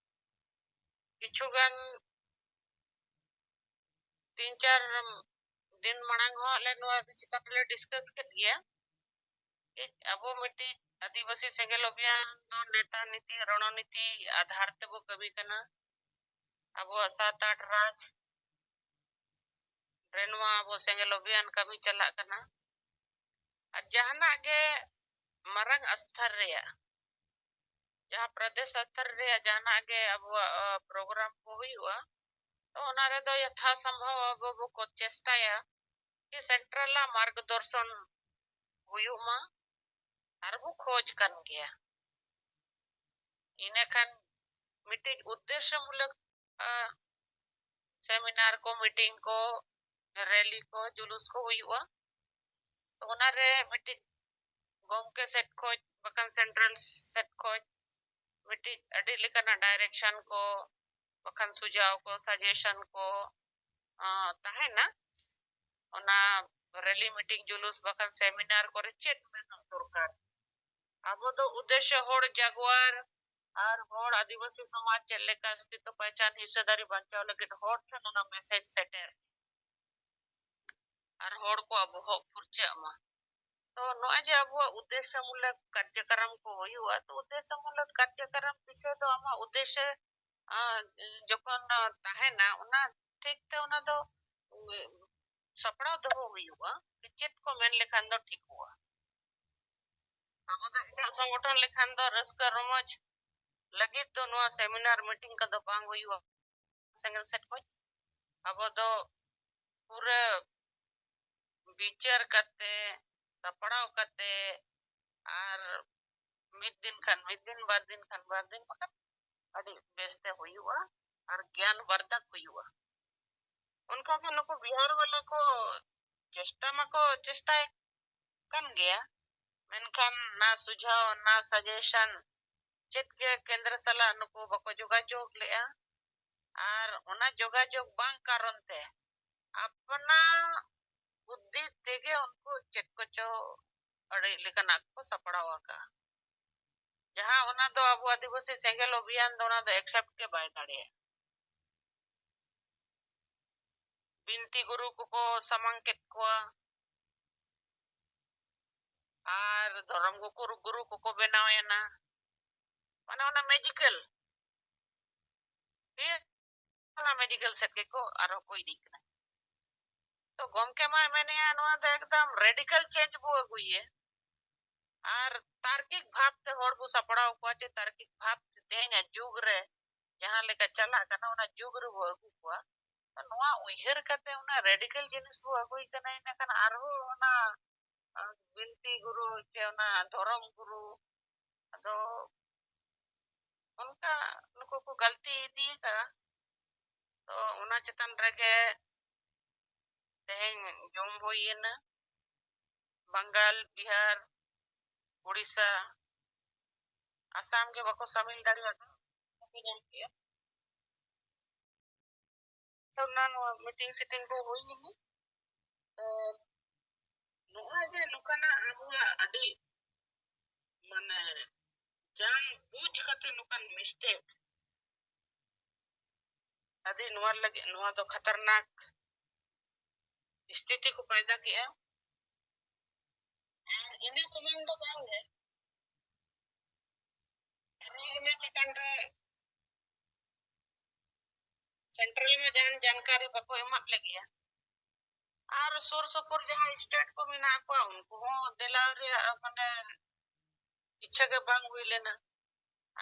ᱠᱤᱪᱷᱩ ᱜᱟᱱ ᱛᱤᱱ ᱪᱟᱨ ᱫᱤᱱ ᱢᱟᱲᱟᱝ ᱦᱚᱸ ᱟᱞᱮ ᱱᱚᱣᱟ ᱪᱮᱛᱟᱱ ᱨᱮᱞᱮ discuss ᱠᱮᱫ ᱜᱮᱭᱟ᱾ ᱟᱵᱚ ᱢᱤᱫᱴᱤᱡ ᱟᱹᱫᱤᱵᱟᱹᱥᱤ ᱥᱮᱸᱜᱮᱞ ᱚᱵᱷᱤᱭᱟᱱ ᱫᱚ ᱱᱮᱛᱟ ᱱᱤᱛᱤ, ᱨᱚᱬᱚᱱᱤᱛᱤ ᱟᱫᱷᱟᱨ ᱛᱮᱵᱚ ᱠᱟᱹᱢᱤ ᱠᱟᱱᱟ᱾ ᱟᱵᱚᱣᱟᱜ ᱥᱟᱛ ᱟᱴ ᱨᱟᱡᱽ ᱨᱮ ᱱᱚᱣᱟ ᱟᱵᱚ ᱥᱮᱸᱜᱮᱞ ᱚᱵᱷᱤᱭᱟᱱ ᱠᱟᱹᱢᱤ ᱪᱟᱞᱟᱜ ᱠᱟᱱᱟ᱾ ᱟᱨ ᱡᱟᱦᱟᱱᱟᱜ ᱜᱮ ᱢᱟᱨᱟᱝ ᱥᱛᱚᱨ ᱨᱮᱭᱟᱜ, ᱡᱟᱦᱟᱸ ᱯᱨᱚᱫᱮᱥ ᱥᱛᱚᱨ ᱨᱮᱭᱟᱜ ᱡᱟᱦᱟᱱᱟᱜ ᱜᱮ ᱟᱵᱚᱣᱟᱜ, ᱟ, program ᱠᱚ ᱦᱩᱭᱩᱜᱼᱟ, ᱛᱚ ᱚᱱᱟ ᱨᱮᱫᱚ ᱭᱚᱛᱷᱟ ᱥᱚᱢᱵᱷᱚᱵ ᱟᱵᱚ ᱵᱚ ᱠᱚ ᱪᱮᱥᱴᱟᱭᱟ ᱡᱮ central ᱟᱜ ᱢᱟᱨᱜᱚᱫᱚᱨᱥᱚᱱ ᱦᱩᱭᱩᱜ ᱢᱟ, ᱟᱨ ᱵᱚ ᱠᱷᱚᱡᱽ ᱠᱟᱱ ᱜᱮᱭᱟ᱾ ᱤᱱᱟᱹᱠᱷᱟᱱ ᱢᱤᱫᱴᱤᱡ ᱩᱫᱽᱫᱮᱥᱥᱚ ᱢᱩᱞᱚᱠ, ᱟ, seminar ᱠᱚ, meeting ᱠᱚ, rally ᱠᱚ, ᱡᱩᱞᱩᱥ ᱠᱚ ᱦᱩᱭᱩᱜᱼᱟ᱾ ᱛᱚ ᱚᱱᱟᱨᱮ ᱢᱤᱫᱴᱤᱡ ᱜᱚᱢᱠᱮ ᱥᱮᱫ ᱠᱷᱚᱡ ᱵᱟᱠᱷᱟᱱ central ᱥᱮᱫ ᱠᱷᱚᱡ ᱢᱤᱫᱴᱤᱡ ᱟᱹᱰᱤ ᱞᱮᱠᱟᱱᱟᱜ ᱰᱟᱭᱨᱮᱠᱥᱚᱱ ᱠᱚ, ᱵᱟᱠᱷᱟᱱ ᱥᱩᱡᱷᱟᱣ ᱠᱚ, ᱥᱟᱡᱮᱥᱚᱱ ᱠᱚ, ᱟᱸ, ᱛᱟᱦᱮᱱᱟ᱾ ᱚᱱᱟ ᱨᱮᱞᱤ, ᱢᱤᱴᱤᱝ, ᱡᱩᱞᱩᱥ ᱵᱟᱠᱷᱟᱱ ᱥᱮᱢᱤᱱᱟᱨ ᱠᱚᱨᱮ ᱪᱮᱫ ᱢᱮᱱᱟᱜ ᱫᱚᱨᱠᱟᱨ? ᱟᱵᱚ ᱫᱚ ᱩᱫᱽᱫᱮᱥᱥᱚ ᱦᱚᱲ ᱡᱟᱜᱣᱟᱨ ᱟᱨ ᱦᱚᱲ ᱟᱹᱫᱤᱵᱟᱹᱥᱤ ᱥᱚᱢᱟᱡᱽ ᱪᱮᱫ ᱞᱮᱠᱟ ᱚᱥᱛᱤᱛᱛᱚ ᱯᱟᱭᱪᱟᱱ ᱦᱤᱥᱟᱹᱫᱟᱨᱤ ᱵᱟᱧᱪᱟᱣ ᱞᱟᱹᱜᱤᱫ ᱦᱚᱲ ᱴᱷᱮᱱ ᱚᱱᱟ ᱢᱮᱥᱮᱡᱽ ᱥᱮᱴᱮᱨ ᱟᱨ ᱦᱚᱲ ᱠᱚᱣᱟᱜ ᱵᱚᱦᱚᱜ ᱯᱷᱩᱨᱪᱟᱹᱜ ᱢᱟ᱾ ᱛᱚ ᱱᱚᱜᱼᱚᱭ ᱡᱮ ᱟᱵᱚᱣᱟᱜ ᱩᱫᱽᱫᱮᱥᱥᱚ ᱢᱩᱞᱚᱠ ᱠᱟᱨᱡᱚᱠᱨᱚᱢ ᱠᱚ ᱦᱩᱭᱩᱜᱼᱟ, ᱛᱚ ᱩᱫᱽᱫᱮᱥᱥᱚ ᱢᱩᱞᱚᱠ ᱠᱟᱨᱡᱚᱠᱨᱚᱢ ᱯᱤᱪᱷᱮ ᱫᱚ ᱟᱢᱟᱜ ᱩᱫᱽᱫᱮᱥᱥᱚ, ᱟᱸ, ᱡᱚᱠᱷᱚᱱ ᱛᱟᱦᱮᱱᱟ, ᱚᱱᱟ ᱴᱷᱤᱠ ᱛᱮ ᱚᱱᱟ ᱫᱚ, ᱩᱸ, ᱥᱟᱯᱲᱟᱣ ᱫᱚᱦᱚ ᱦᱩᱭᱩᱜᱼᱟ᱾ ᱪᱮᱫ ᱠᱚ ᱢᱮᱱ ᱞᱮᱠᱷᱟᱱ ᱫᱚ ᱴᱷᱤᱠᱚᱜᱼᱟ? ᱟᱵᱚ ᱫᱚ ᱮᱴᱟᱜ ᱥᱚᱝᱜᱚᱴᱷᱚᱱ ᱞᱮᱠᱷᱟᱱ ᱫᱚ ᱨᱟᱹᱥᱠᱟᱹ ᱨᱚᱢᱚᱡᱽ ᱞᱟᱹᱜᱤᱫ ᱫᱚ ᱱᱚᱣᱟ ᱥᱮᱢᱤᱱᱟᱨ ᱢᱤᱴᱤᱝ ᱠᱚᱫᱚ ᱵᱟᱝ ᱦᱩᱭᱩᱜᱼᱟ᱾ ᱥᱮᱸᱜᱮᱞ ᱥᱮᱫ ᱠᱷᱚᱱ ᱟᱵᱚ ᱫᱚ ᱯᱩᱨᱟᱹ ᱵᱤᱪᱟᱹᱨ ᱠᱟᱛᱮ, ᱥᱟᱯᱲᱟᱣ ᱠᱟᱛᱮ, ᱟᱨ ᱢᱤᱫ ᱫᱤᱱ ᱠᱷᱟᱱ ᱢᱤᱫ ᱫᱤᱱ, ᱵᱟᱨ ᱫᱤᱱ ᱠᱷᱟᱱ ᱵᱟᱨ ᱫᱤᱱ, ᱵᱟᱠᱷᱟᱱ ᱟᱹᱰᱤ ᱵᱮᱥᱛᱮ ᱦᱩᱭᱩᱜᱼᱟ ᱟᱨ ᱜᱮᱭᱟᱱ ᱵᱟᱨᱫᱟᱠ ᱦᱩᱭᱩᱜᱼᱟ᱾ ᱚᱱᱠᱟᱜᱮ ᱱᱩᱠᱩ ᱵᱤᱦᱟᱨ ᱵᱟᱞᱟ ᱠᱚ ᱪᱮᱥᱴᱟ ᱢᱟᱠᱚ ᱪᱮᱥᱴᱟᱭ ᱠᱟᱱ ᱜᱮᱭᱟ, ᱢᱮᱱᱠᱷᱟᱱ ᱱᱟ ᱥᱩᱡᱷᱟᱣ, ᱱᱟ ᱥᱟᱡᱮᱥᱚᱱ ᱪᱮᱫ ᱜᱮ ᱠᱮᱱᱫᱨᱚ ᱥᱟᱞᱟᱜ ᱱᱩᱠᱩ ᱵᱟᱠᱚ ᱡᱳᱜᱟᱡᱳᱜᱽ ᱞᱮᱜᱼᱟ᱾ ᱟᱨ ᱚᱱᱟ ᱡᱳᱜᱟᱡᱳᱜᱽ ᱵᱟᱝ ᱠᱟᱨᱚᱱ ᱛᱮ ᱟᱯᱱᱟ ᱵᱩᱫᱽᱫᱷᱤ ᱛᱮᱜᱮ ᱩᱱᱠᱩ ᱪᱮᱫ ᱠᱚᱪᱚ ᱟᱹᱰᱤ ᱞᱮᱠᱟᱱᱟᱜ ᱠᱚ ᱥᱟᱯᱲᱟᱣ ᱟᱠᱟᱫᱼᱟ᱾ ᱡᱟᱦᱟᱸ ᱚᱱᱟ ᱫᱚ ᱟᱵᱚ ᱟᱹᱫᱤᱵᱟᱹᱥᱤ ᱥᱮᱸᱜᱮᱞ ᱚᱵᱷᱤᱭᱟᱱ ᱫᱚ ᱚᱱᱟ ᱫᱚ accept ᱜᱮ ᱵᱟᱭ ᱫᱟᱲᱮᱭᱟᱜᱼᱟ᱾ ᱵᱤᱱᱛᱤ ᱜᱩᱨᱩ ᱠᱚᱠᱚ ᱥᱟᱢᱟᱝ ᱠᱮᱫ ᱠᱚᱣᱟ ᱟᱨ ᱫᱷᱚᱨᱚᱢ ᱜᱩᱨᱩ, ᱜᱩᱨᱩ ᱠᱚᱠᱚ ᱵᱮᱱᱟᱣ ᱮᱱᱟ᱾ ᱢᱟᱱᱮ ᱚᱱᱟ ᱢᱮᱡᱤᱠᱮᱞ, ᱯᱷᱤᱨ ᱚᱱᱟ ᱢᱮᱡᱤᱠᱮᱞ ᱥᱮᱫ ᱜᱮᱠᱚ ᱟᱨᱦᱚᱸ ᱠᱚ ᱤᱫᱤᱜ ᱠᱟᱱᱟ᱾ ᱛᱚ ᱜᱚᱢᱠᱮ ᱢᱟᱭ ᱢᱮᱱᱮᱜᱼᱟ, ᱱᱚᱣᱟ ᱫᱚ ᱮᱠᱫᱚᱢ ᱨᱮᱰᱤᱠᱟᱞ ᱪᱮᱧᱡᱽ ᱵᱚ ᱟᱹᱜᱩᱭᱟ᱾ ᱟᱨ ᱛᱟᱨᱠᱤᱠ ᱵᱷᱟᱵᱽ ᱛᱮ ᱦᱚᱲ ᱵᱚ ᱥᱟᱯᱲᱟᱣ ᱠᱚᱣᱟ, ᱪᱮ ᱛᱟᱨᱠᱤᱠ ᱵᱷᱟᱵᱽ ᱛᱮ ᱛᱮᱦᱮᱧᱟᱜ ᱡᱩᱜᱽ ᱨᱮ ᱡᱟᱦᱟᱸ ᱞᱮᱠᱟ ᱪᱟᱞᱟᱜ ᱠᱟᱱᱟ, ᱚᱱᱟ ᱡᱩᱜᱽ ᱨᱮᱵᱚ ᱟᱹᱜᱩ ᱠᱚᱣᱟ᱾ ᱛᱚ ᱱᱚᱣᱟ ᱩᱭᱦᱟᱹᱨ ᱠᱟᱛᱮ ᱚᱱᱟ ᱨᱮᱰᱤᱠᱟᱞ ᱡᱤᱱᱤᱥ ᱵᱚ ᱟᱹᱜᱩᱭ ᱠᱟᱱᱟ, ᱤᱱᱟᱹᱠᱷᱟᱱ ᱟᱨᱦᱚᱸ ᱚᱱᱟ, ᱟ, ᱵᱤᱱᱛᱤ ᱜᱩᱨᱩ ᱪᱮ ᱚᱱᱟ ᱫᱷᱚᱨᱚᱢ ᱜᱩᱨᱩ, ᱟᱫᱚ ᱚᱱᱠᱟ ᱱᱩᱠᱩ ᱠᱚ ᱜᱟᱹᱞᱛᱤ ᱤᱫᱤ ᱟᱠᱟᱫᱼᱟ᱾ ᱛᱚ ᱚᱱᱟ ᱪᱮᱛᱟᱱ ᱨᱮᱜᱮ ᱛᱮᱦᱮᱧ ᱡᱚᱢ ᱦᱩᱭᱮᱱᱟ᱾ ᱵᱟᱝᱜᱟᱞ, ᱵᱤᱦᱟᱨ, ᱩᱲᱤᱥᱥᱟ, ᱟᱥᱟᱢ ᱜᱮ ᱵᱟᱠᱚ ᱥᱟᱢᱤᱞ ᱫᱟᱲᱮᱭᱟᱫᱟ, ᱵᱟᱠᱚ ᱧᱟᱢ ᱠᱮᱜᱼᱟ᱾ ᱛᱚ ᱚᱱᱟ ᱱᱚᱣᱟ meeting ᱥᱤᱴᱤᱝ ᱠᱚ ᱦᱩᱭ ᱞᱮᱱᱟ᱾ ᱛᱚ ᱱᱚᱜᱼᱚᱭ ᱡᱮ ᱱᱚᱝᱠᱟᱱᱟᱜ ᱟᱵᱚᱣᱟᱜ ᱟᱹᱰᱤ ᱢᱟᱱᱮ ᱡᱟᱱ ᱵᱩᱡᱽ ᱠᱟᱛᱮ ᱱᱚᱝᱠᱟᱱ mistake, ᱟᱹᱰᱤ ᱱᱚᱣᱟ ᱞᱟᱹᱜᱤᱫ, ᱱᱚᱣᱟ ᱫᱚ ᱠᱷᱟᱛᱟᱨᱱᱟᱠ ᱥᱛᱷᱤᱛᱤ ᱠᱚ ᱯᱟᱭᱫᱟ ᱠᱮᱜᱼᱟ᱾ ᱟᱨ ᱤᱱᱟᱹ ᱥᱩᱢᱩᱝ ᱫᱚ ᱵᱟᱝ ᱜᱮ, ᱟᱨᱦᱚᱸ ᱤᱱᱟᱹ ᱪᱮᱛᱟᱱ ᱨᱮ central ᱢᱟ ᱡᱟᱦᱟᱱ ᱡᱟᱱᱠᱟᱨᱤ ᱵᱟᱠᱚ ᱮᱢᱟᱫ ᱞᱮᱜᱮᱭᱟ᱾ ᱟᱨ ᱥᱩᱨ ᱥᱩᱯᱩᱨ ᱡᱟᱦᱟᱸ state ᱠᱚ ᱢᱮᱱᱟᱜ ᱠᱚᱣᱟ, ᱩᱱᱠᱩ ᱦᱚᱸ ᱫᱮᱞᱟ ᱨᱮᱭᱟᱜ ᱢᱟᱱᱮ ᱤᱪᱪᱷᱟᱹ ᱜᱮ ᱵᱟᱝ ᱦᱩᱭ ᱞᱮᱱᱟ᱾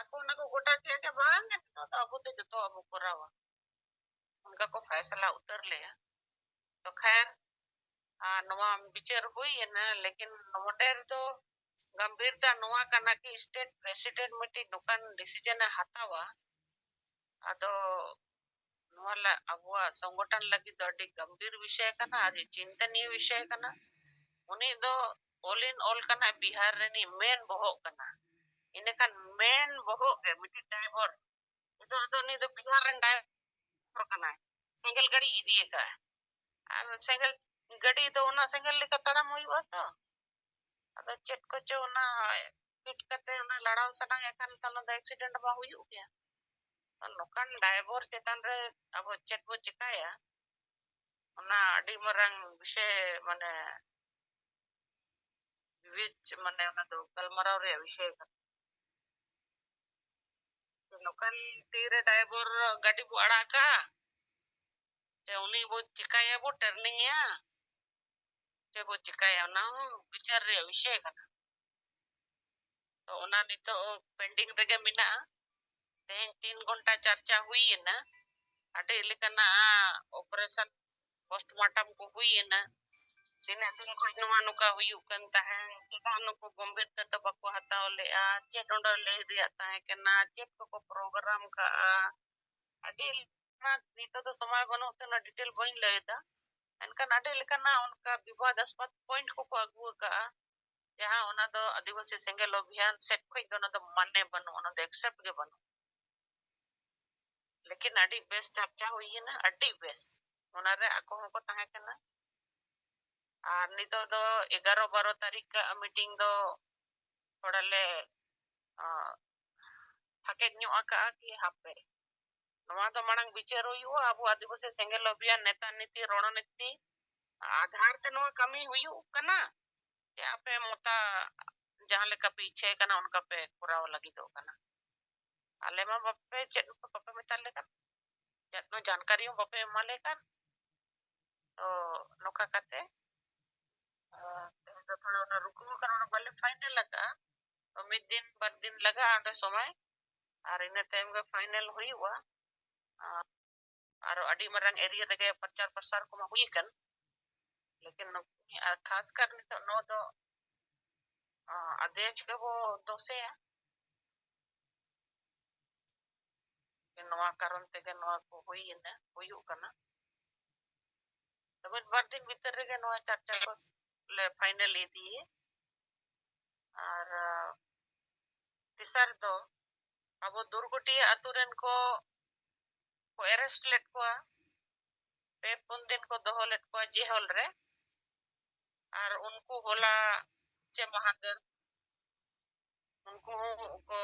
ᱟᱠᱚ ᱚᱱᱟ ᱠᱚ ᱜᱚᱴᱟ ᱠᱮᱫ ᱜᱮ, ᱵᱟᱝ ᱜᱮ, ᱱᱤᱛᱚᱜ ᱫᱚ ᱟᱵᱚ ᱛᱮ ᱡᱚᱛᱚᱣᱟᱜ ᱵᱚ ᱠᱚᱨᱟᱣᱟ, ᱚᱱᱠᱟ ᱠᱚ ᱯᱷᱟᱭᱥᱟᱞᱟ ᱩᱛᱟᱹᱨ ᱞᱮᱜᱼᱟ᱾ ᱛᱚ ᱠᱷᱟᱭᱨ, ᱟᱨ ᱱᱚᱣᱟ ᱵᱤᱪᱟᱹᱨ ᱦᱩᱭ ᱮᱱᱟ, ᱞᱮᱠᱤᱱ ᱱᱚᱰᱮ ᱨᱮᱫᱚ ᱜᱟᱢᱵᱷᱤᱨᱛᱟ ᱱᱚᱣᱟ ᱠᱟᱱᱟ ᱠᱤ state president ᱢᱤᱫᱴᱤᱡ ᱱᱚᱝᱠᱟᱱ decision ᱮ ᱦᱟᱛᱟᱣᱟ, ᱟᱫᱚ ᱱᱚᱣᱟ ᱞᱟ-, ᱟᱵᱚᱣᱟᱜ ᱥᱚᱝᱜᱚᱴᱷᱚᱱ ᱞᱟᱹᱜᱤᱫ ᱫᱚ ᱟᱹᱰᱤ ᱜᱟᱢᱵᱷᱤᱨ ᱵᱤᱥᱚᱭ ᱠᱟᱱᱟ ᱟᱨ ᱪᱤᱱᱛᱟᱹᱱᱤᱭᱚ ᱵᱤᱥᱚᱭ ᱠᱟᱱᱟ᱾ ᱩᱱᱤ ᱫᱚ all in all ᱠᱟᱱᱟᱭ, ᱵᱤᱦᱟᱨ ᱨᱤᱱᱤᱡ main ᱵᱚᱦᱚᱜ ᱠᱟᱱᱟ᱾ ᱤᱱᱟᱹᱠᱷᱟᱱ main ᱵᱚᱦᱚᱜ ᱜᱮ ᱢᱤᱫᱴᱤᱡ driver, ᱱᱤᱛᱚᱜ ᱫᱚ ᱩᱱᱤ ᱫᱚ ᱵᱤᱦᱟᱨ ᱨᱮᱱ driver ᱠᱟᱱᱟᱭ, ᱥᱮᱸᱜᱮᱞ ᱜᱟᱹᱰᱤ ᱤᱫᱤ ᱟᱠᱟᱫᱼᱟ᱾ ᱟᱨ ᱥᱮᱸᱜᱮᱞ ᱜᱟᱹᱰᱤ ᱫᱚ ᱚᱱᱟ ᱥᱮᱸᱜᱮᱞ ᱞᱮᱠᱟ ᱛᱟᱲᱟᱢ ᱦᱩᱭᱩᱜᱼᱟ ᱛᱚ᱾ ᱟᱫᱚ ᱪᱮᱫ ᱠᱚᱪᱚ ᱚᱱᱟ ᱯᱷᱤᱴ ᱠᱟᱛᱮ ᱚᱱᱟ ᱞᱟᱲᱟᱣ ᱥᱟᱰᱟᱝ ᱮ ᱠᱷᱟᱱ ᱛᱟᱦᱞᱮ ᱫᱚ accident ᱢᱟ ᱦᱩᱭᱩᱜ ᱜᱮᱭᱟ᱾ ᱛᱚ ᱱᱚᱝᱠᱟᱱ driver ᱪᱮᱛᱟᱱ ᱨᱮ ᱟᱵᱚ ᱪᱮᱫ ᱵᱚ ᱪᱮᱠᱟᱭᱟ? ᱚᱱᱟ ᱟᱹᱰᱤ ᱢᱟᱨᱟᱝ ᱵᱤᱥᱚᱭ, ᱢᱟᱱᱮ ᱵᱤᱵᱮᱪ-, ᱢᱟᱱᱮ ᱚᱱᱟ ᱫᱚ ᱜᱟᱞᱢᱟᱨᱟᱣ ᱨᱮᱭᱟᱜ ᱵᱤᱥᱚᱭ ᱠᱟᱱᱟ᱾ ᱱᱚᱝᱠᱟᱱ ᱛᱤᱨᱮ driver ᱜᱟᱹᱰᱤ ᱵᱚ ᱟᱲᱟᱜ ᱠᱟᱜᱼᱟ, ᱥᱮ ᱩᱱᱤ ᱵᱚ ᱪᱮᱠᱟᱭᱟ, ᱵᱚ turning ᱮᱭᱟ, ᱪᱮᱫ ᱵᱚ ᱪᱮᱠᱟᱭᱟ, ᱚᱱᱟ ᱦᱚᱸ ᱵᱤᱪᱟᱹᱨ ᱨᱮᱭᱟᱜ ᱵᱤᱥᱚᱭ ᱠᱟᱱᱟ᱾ ᱛᱚ ᱚᱱᱟ ᱱᱤᱛᱚᱜ pending ᱨᱮᱜᱮ ᱢᱮᱱᱟᱜᱼᱟ᱾ ᱛᱮᱦᱮᱧ ᱛᱤᱱ ᱜᱷᱚᱱᱴᱟ ᱪᱟᱨᱪᱟ ᱦᱩᱭ ᱮᱱᱟ, ᱟᱹᱰᱤ ᱞᱮᱠᱟᱱᱟᱜ operation, postmortem ᱠᱚ ᱦᱩᱭ ᱮᱱᱟ᱾ ᱛᱤᱱᱟᱹᱜ ᱫᱤᱱ ᱠᱷᱚᱱ ᱱᱚᱣᱟ ᱱᱚᱝᱠᱟ ᱦᱩᱭᱩᱜ ᱠᱟᱱ ᱛᱟᱦᱮᱸᱱ, ᱪᱮᱫᱟᱜ ᱱᱩᱠᱩ ᱜᱚᱢᱵᱷᱤᱨ ᱛᱮᱫᱚ ᱵᱟᱠᱚ ᱦᱟᱛᱟᱣ ᱞᱮᱜᱼᱟ, ᱪᱮᱫ ᱚᱸᱰᱮ ᱞᱟᱹᱭ ᱨᱮᱭᱟᱜ ᱛᱟᱦᱮᱸ ᱠᱟᱱᱟ, ᱪᱮᱫ ᱠᱚᱠᱚ program ᱠᱟᱜᱼᱟ, ᱟᱹᱰᱤ ᱞᱮᱠᱟᱱᱟᱜ ᱱᱤᱛᱚᱜ ᱫᱚ ᱥᱚᱢᱚᱭ ᱵᱟᱹᱱᱩᱜ ᱛᱮ ᱚᱱᱟ detail ᱵᱟᱹᱧ ᱞᱟᱹᱭ ᱮᱫᱟ᱾ ᱢᱮᱱᱠᱷᱟᱱ ᱟᱹᱰᱤ ᱞᱮᱠᱟᱱᱟᱜ ᱚᱱᱠᱟ ᱵᱤᱵᱟᱫᱟᱥᱯᱚᱫ point ᱠᱚᱠᱚ ᱟᱹᱜᱩ ᱟᱠᱟᱜᱼᱟ᱾ ᱡᱟᱦᱟᱸ ᱚᱱᱟ ᱫᱚ ᱟᱹᱫᱤᱵᱟᱹᱥᱤ ᱥᱮᱸᱜᱮᱞ ᱚᱵᱷᱤᱭᱟᱱ ᱥᱮᱫ ᱠᱷᱚᱱ ᱫᱚ ᱚᱱᱟ ᱫᱚ ᱢᱟᱱᱮ ᱵᱟᱹᱱᱩᱜ, ᱚᱱᱟ ᱫᱚ accept ᱜᱮ ᱵᱟᱹᱱᱩᱜ᱾ ᱞᱮᱠᱤᱱ ᱟᱹᱰᱤ ᱵᱮᱥ ᱪᱟᱨᱪᱟ ᱦᱩᱭᱮᱱᱟ, ᱟᱹᱰᱤ ᱵᱮᱥ᱾ ᱚᱱᱟᱨᱮ ᱟᱠᱚ ᱦᱚᱸᱠᱚ ᱛᱟᱦᱮᱸ ᱠᱟᱱᱟ᱾ ᱟᱨ ᱱᱤᱛᱚᱜ ᱫᱚ ᱮᱜᱟᱨᱚ ᱵᱟᱨᱚ ᱛᱟᱹᱨᱤᱠᱷ ᱟᱜ meeting ᱫᱚ ᱛᱷᱚᱲᱟ ᱞᱮ, ᱟᱸ, ᱦᱟᱠᱮᱛ ᱧᱚᱜ ᱟᱠᱟᱜᱼᱟ ᱠᱤ ᱦᱟᱯᱮ᱾ ᱱᱚᱣᱟ ᱫᱚ ᱢᱟᱲᱟᱝ ᱵᱤᱪᱟᱹᱨ ᱦᱩᱭᱩᱜᱼᱟ, ᱟᱵᱚ ᱟᱹᱫᱤᱵᱟᱹᱥᱤ ᱥᱮᱸᱜᱮᱞ ᱚᱵᱷᱤᱭᱟᱱ ᱱᱮᱛᱟ ᱱᱤᱛᱤ, ᱨᱚᱬᱚᱱᱤᱛᱤ ᱟᱫᱷᱟᱨ ᱛᱮ ᱱᱚᱣᱟ ᱠᱟᱹᱢᱤ ᱦᱩᱭᱩᱜ ᱠᱟᱱᱟ, ᱪᱮ ᱟᱯᱮ ᱢᱚᱛᱟ ᱡᱟᱦᱟᱸ ᱞᱮᱠᱟ ᱯᱮ ᱤᱪᱪᱷᱟᱹᱭ ᱠᱟᱱᱟ ᱚᱱᱠᱟ ᱯᱮ ᱠᱚᱨᱟᱣ ᱞᱟᱹᱜᱤᱫᱚᱜ ᱠᱟᱱᱟ? ᱟᱞᱮ ᱢᱟ ᱵᱟᱯᱮ, ᱪᱮᱫ ᱦᱚᱸ ᱵᱟᱯᱮ ᱢᱮᱛᱟ ᱞᱮ ᱠᱟᱱ, ᱪᱮᱫ ᱦᱚᱸ ᱡᱟᱱᱠᱟᱨᱤ ᱦᱚᱸ ᱵᱟᱯᱮ ᱮᱢᱟ ᱞᱮ ᱠᱟᱱ᱾ ᱛᱚ ᱱᱚᱝᱠᱟ ᱠᱟᱛᱮ, ᱟᱨ ᱛᱮᱦᱮᱧ ᱫᱚ ᱛᱷᱚᱲᱟ ᱚᱱᱟ ᱨᱩᱠᱩ ᱠᱟᱱᱟ, ᱚᱱᱟ ᱵᱟᱞᱮ final ᱟᱠᱟᱫᱼᱟ᱾ ᱛᱚ ᱢᱤᱫ ᱫᱤᱱ ᱵᱟᱨ ᱫᱤᱱ ᱞᱟᱜᱟᱜᱼᱟ ᱚᱸᱰᱮ ᱥᱚᱢᱚᱭ, ᱟᱨ ᱤᱱᱟᱹ ᱛᱟᱭᱚᱢ ᱜᱮ final ᱦᱩᱭᱩᱜᱼᱟ᱾ ᱟᱨ ᱟᱨᱚ ᱟᱹᱰᱤ ᱢᱟᱨᱟᱝ area ᱨᱮᱜᱮ ᱯᱨᱚᱪᱟᱨ ᱯᱨᱚᱥᱟᱨ ᱠᱚᱢᱟ ᱦᱩᱭ ᱟᱠᱟᱱ, ᱞᱮᱠᱤᱱ ᱱᱩᱠᱩ, ᱟᱨ ᱠᱷᱟᱥ ᱠᱟᱨ ᱱᱤᱛᱚᱜ ᱱᱚᱣᱟ ᱫᱚ, ᱟᱸ, ᱟᱫᱮᱡ ᱜᱮᱵᱚ ᱫᱳᱥᱮᱭᱟ᱾ ᱱᱚᱣᱟ ᱠᱟᱨᱚᱱ ᱛᱮᱜᱮ ᱱᱚᱣᱟ ᱠᱚ ᱦᱩᱭᱮᱱᱟ, ᱦᱩᱭᱩᱜ ᱠᱟᱱᱟ᱾ ᱛᱚ ᱢᱤᱫ ᱵᱟᱨ ᱫᱤᱱ ᱵᱷᱤᱛᱤᱨ ᱨᱮᱜᱮ ᱱᱚᱣᱟ ᱪᱟᱨᱪᱟ ᱠᱚ ᱞᱮ final ᱤᱫᱤᱭᱟ᱾ ᱟᱨ, ᱟᱸ, ᱛᱮᱥᱟᱨ ᱫᱚ ᱟᱵᱚ ᱫᱩᱨᱜᱩᱴᱤᱭᱟᱹ ᱟᱛᱳ ᱨᱮᱱ ᱠᱚ, ᱠᱚ arrest ᱞᱮᱫ ᱠᱚᱣᱟ, ᱯᱮ ᱯᱩᱱ ᱫᱤᱱ ᱠᱚ ᱫᱚᱦᱚ ᱞᱮᱫ ᱠᱚᱣᱟ ᱡᱮᱦᱚᱞ ᱨᱮ᱾ ᱟᱨ ᱩᱱᱠᱩ ᱦᱚᱞᱟ ᱪᱮ ᱢᱟᱦᱫᱮᱨ ᱩᱱᱠᱩ ᱦᱚᱸ ᱠᱚ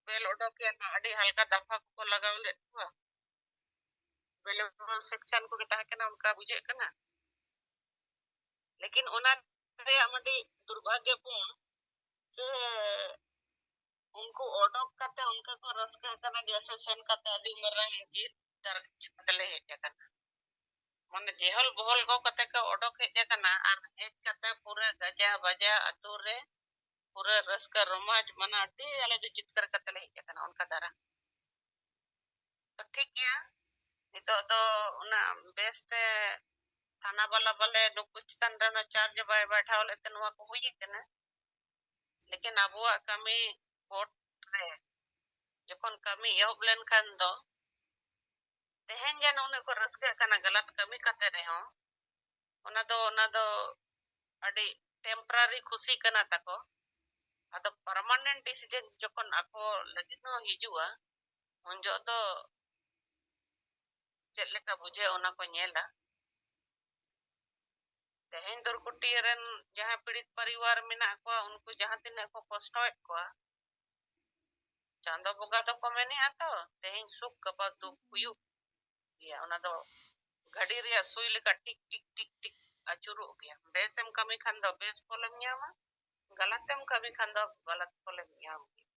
ᱵᱮᱞ ᱚᱰᱚᱠ ᱮᱱᱟ, ᱟᱹᱰᱤ ᱦᱟᱞᱠᱟ ᱫᱟᱯᱷᱟ ᱠᱚᱠᱚ ᱞᱟᱜᱟᱣ ᱞᱮᱫ ᱠᱚᱣᱟ᱾ Valuable section ᱠᱚᱜᱮ ᱛᱟᱦᱮᱸ ᱠᱟᱱᱟ, ᱚᱱᱠᱟ ᱵᱩᱡᱷᱟᱹᱜ ᱠᱟᱱᱟ᱾ ᱞᱮᱠᱤᱱ ᱚᱱᱟ ᱨᱮᱭᱟᱜ ᱢᱤᱫᱴᱤᱡ ᱫᱩᱨᱵᱷᱟᱜᱭᱚᱯᱩᱨᱱ ᱡᱮ ᱩᱱᱠᱩ ᱚᱰᱚᱠ ᱠᱟᱛᱮ ᱚᱱᱠᱟ ᱠᱚ ᱨᱟᱹᱥᱠᱟᱹᱜ ᱠᱟᱱᱟ ᱡᱮᱭᱥᱮ ᱥᱮᱱ ᱠᱟᱛᱮ ᱟᱹᱰᱤ ᱢᱟᱨᱟᱝ ᱡᱤᱛ ᱫᱟᱨᱡᱟ ᱠᱟᱛᱮ ᱞᱮ ᱦᱮᱡ ᱟᱠᱟᱱᱟ᱾ ᱢᱟᱱᱮ ᱡᱮᱦᱚᱞ ᱵᱚᱦᱚᱞ ᱠᱚ ᱠᱟᱛᱮ ᱠᱚ ᱚᱰᱚᱠ ᱦᱮᱡ ᱟᱠᱟᱱᱟ ᱟᱨ ᱦᱮᱡ ᱠᱟᱛᱮ ᱯᱩᱨᱟᱹ ᱜᱟᱡᱟ ᱵᱟᱡᱟ ᱟᱛᱳ ᱨᱮ ᱯᱩᱨᱟᱹ ᱨᱟᱹᱥᱠᱟᱹ ᱨᱚᱢᱚᱡᱽ, ᱢᱟᱱᱮ ᱟᱹᱰᱤ ᱟᱞᱮ ᱫᱚ ᱡᱤᱛᱠᱟᱹᱨ ᱠᱟᱛᱮ ᱞᱮ ᱦᱮᱡ ᱟᱠᱟᱱᱟ, ᱚᱱᱠᱟ ᱫᱷᱟᱨᱟ᱾ ᱛᱚ ᱴᱷᱤᱠ ᱜᱮᱭᱟ, ᱱᱤᱛᱚᱜ ᱫᱚ ᱚᱱᱟ ᱵᱮᱥᱛᱮ ᱛᱷᱟᱱᱟ ᱵᱟᱞᱟ ᱵᱚᱞᱮ ᱱᱩᱠᱩ ᱪᱮᱛᱟᱱ ᱨᱮ ᱚᱱᱟ charge ᱵᱟᱭ ᱵᱟᱭᱴᱷᱟᱣ ᱞᱮᱫ ᱛᱮ ᱱᱚᱣᱟ ᱠᱚ ᱦᱩᱭ ᱟᱠᱟᱱᱟ᱾ ᱞᱮᱠᱤᱱ ᱟᱵᱚᱣᱟᱜ ᱠᱟᱹᱢᱤ court ᱨᱮ ᱡᱚᱠᱷᱚᱱ ᱠᱟᱹᱢᱤ ᱮᱦᱚᱵ ᱞᱮᱱᱠᱷᱟᱱ ᱫᱚ ᱛᱮᱦᱮᱧ ᱡᱮ ᱱᱩᱱᱟᱹᱜ ᱠᱚ ᱨᱟᱹᱥᱠᱟᱹᱜ ᱠᱟᱱᱟ ᱜᱟᱞᱟᱛ ᱠᱟᱹᱢᱤ ᱠᱟᱛᱮ ᱨᱮᱦᱚᱸ, ᱚᱱᱟ ᱫᱚ, ᱚᱱᱟ ᱫᱚ ᱟᱹᱰᱤ temporary ᱠᱷᱩᱥᱤ ᱠᱟᱱᱟ ᱛᱟᱠᱚ᱾ ᱟᱫᱚ permanent decision ᱡᱚᱠᱷᱚᱱ ᱟᱠᱚ ᱞᱟᱹᱜᱤᱫ ᱦᱚᱸ ᱦᱤᱡᱩᱜᱼᱟ, ᱩᱱ ᱡᱚᱦᱚᱜ ᱫᱚ ᱪᱮᱫ ᱞᱮᱠᱟ ᱵᱩᱡᱷᱟᱹᱜ, ᱚᱱᱟ ᱠᱚ ᱧᱮᱞᱟ᱾ ᱛᱮᱦᱮᱧ ᱫᱩᱨᱠᱩᱴᱤ ᱨᱮᱱ ᱡᱟᱦᱟᱸᱭ ᱯᱤᱲᱤᱛ ᱯᱚᱨᱤᱵᱟᱨ ᱢᱮᱱᱟᱜ ᱠᱚᱣᱟ, ᱩᱱᱠᱩ ᱡᱟᱦᱟᱸ ᱛᱤᱱᱟᱹᱜ ᱠᱚ ᱠᱚᱥᱴᱚᱭᱮᱫ ᱠᱚᱣᱟ, ᱪᱟᱸᱫᱚ ᱵᱚᱸᱜᱟ ᱫᱚᱠᱚ ᱢᱮᱱᱮᱜᱼᱟ ᱛᱚ, ᱛᱮᱦᱮᱧ ᱥᱩᱠ ᱜᱟᱯᱟ ᱫᱩᱠ ᱦᱩᱭᱩᱜ ᱜᱮᱭᱟ᱾ ᱚᱱᱟ ᱫᱚ ᱜᱟᱹᱰᱤ ᱨᱮᱭᱟᱜ ᱥᱩᱭ ᱞᱮᱠᱟ ᱴᱤᱠ ᱴᱤᱠ ᱴᱤᱠ ᱴᱤᱠ ᱟᱹᱪᱩᱨᱚᱜ ᱜᱮᱭᱟ᱾ ᱵᱮᱥᱮᱢ ᱠᱟᱹᱢᱤ ᱠᱷᱟᱱ ᱫᱚ ᱵᱮᱥ ᱯᱷᱚᱞᱮᱢ ᱧᱟᱢᱟ, ᱜᱟᱞᱟᱛᱮᱢ ᱠᱟᱹᱢᱤ ᱠᱷᱟᱱ ᱫᱚ ᱜᱟᱞᱟᱛ ᱯᱷᱚᱞᱮᱢ ᱧᱟᱢ ᱜᱮᱭᱟ᱾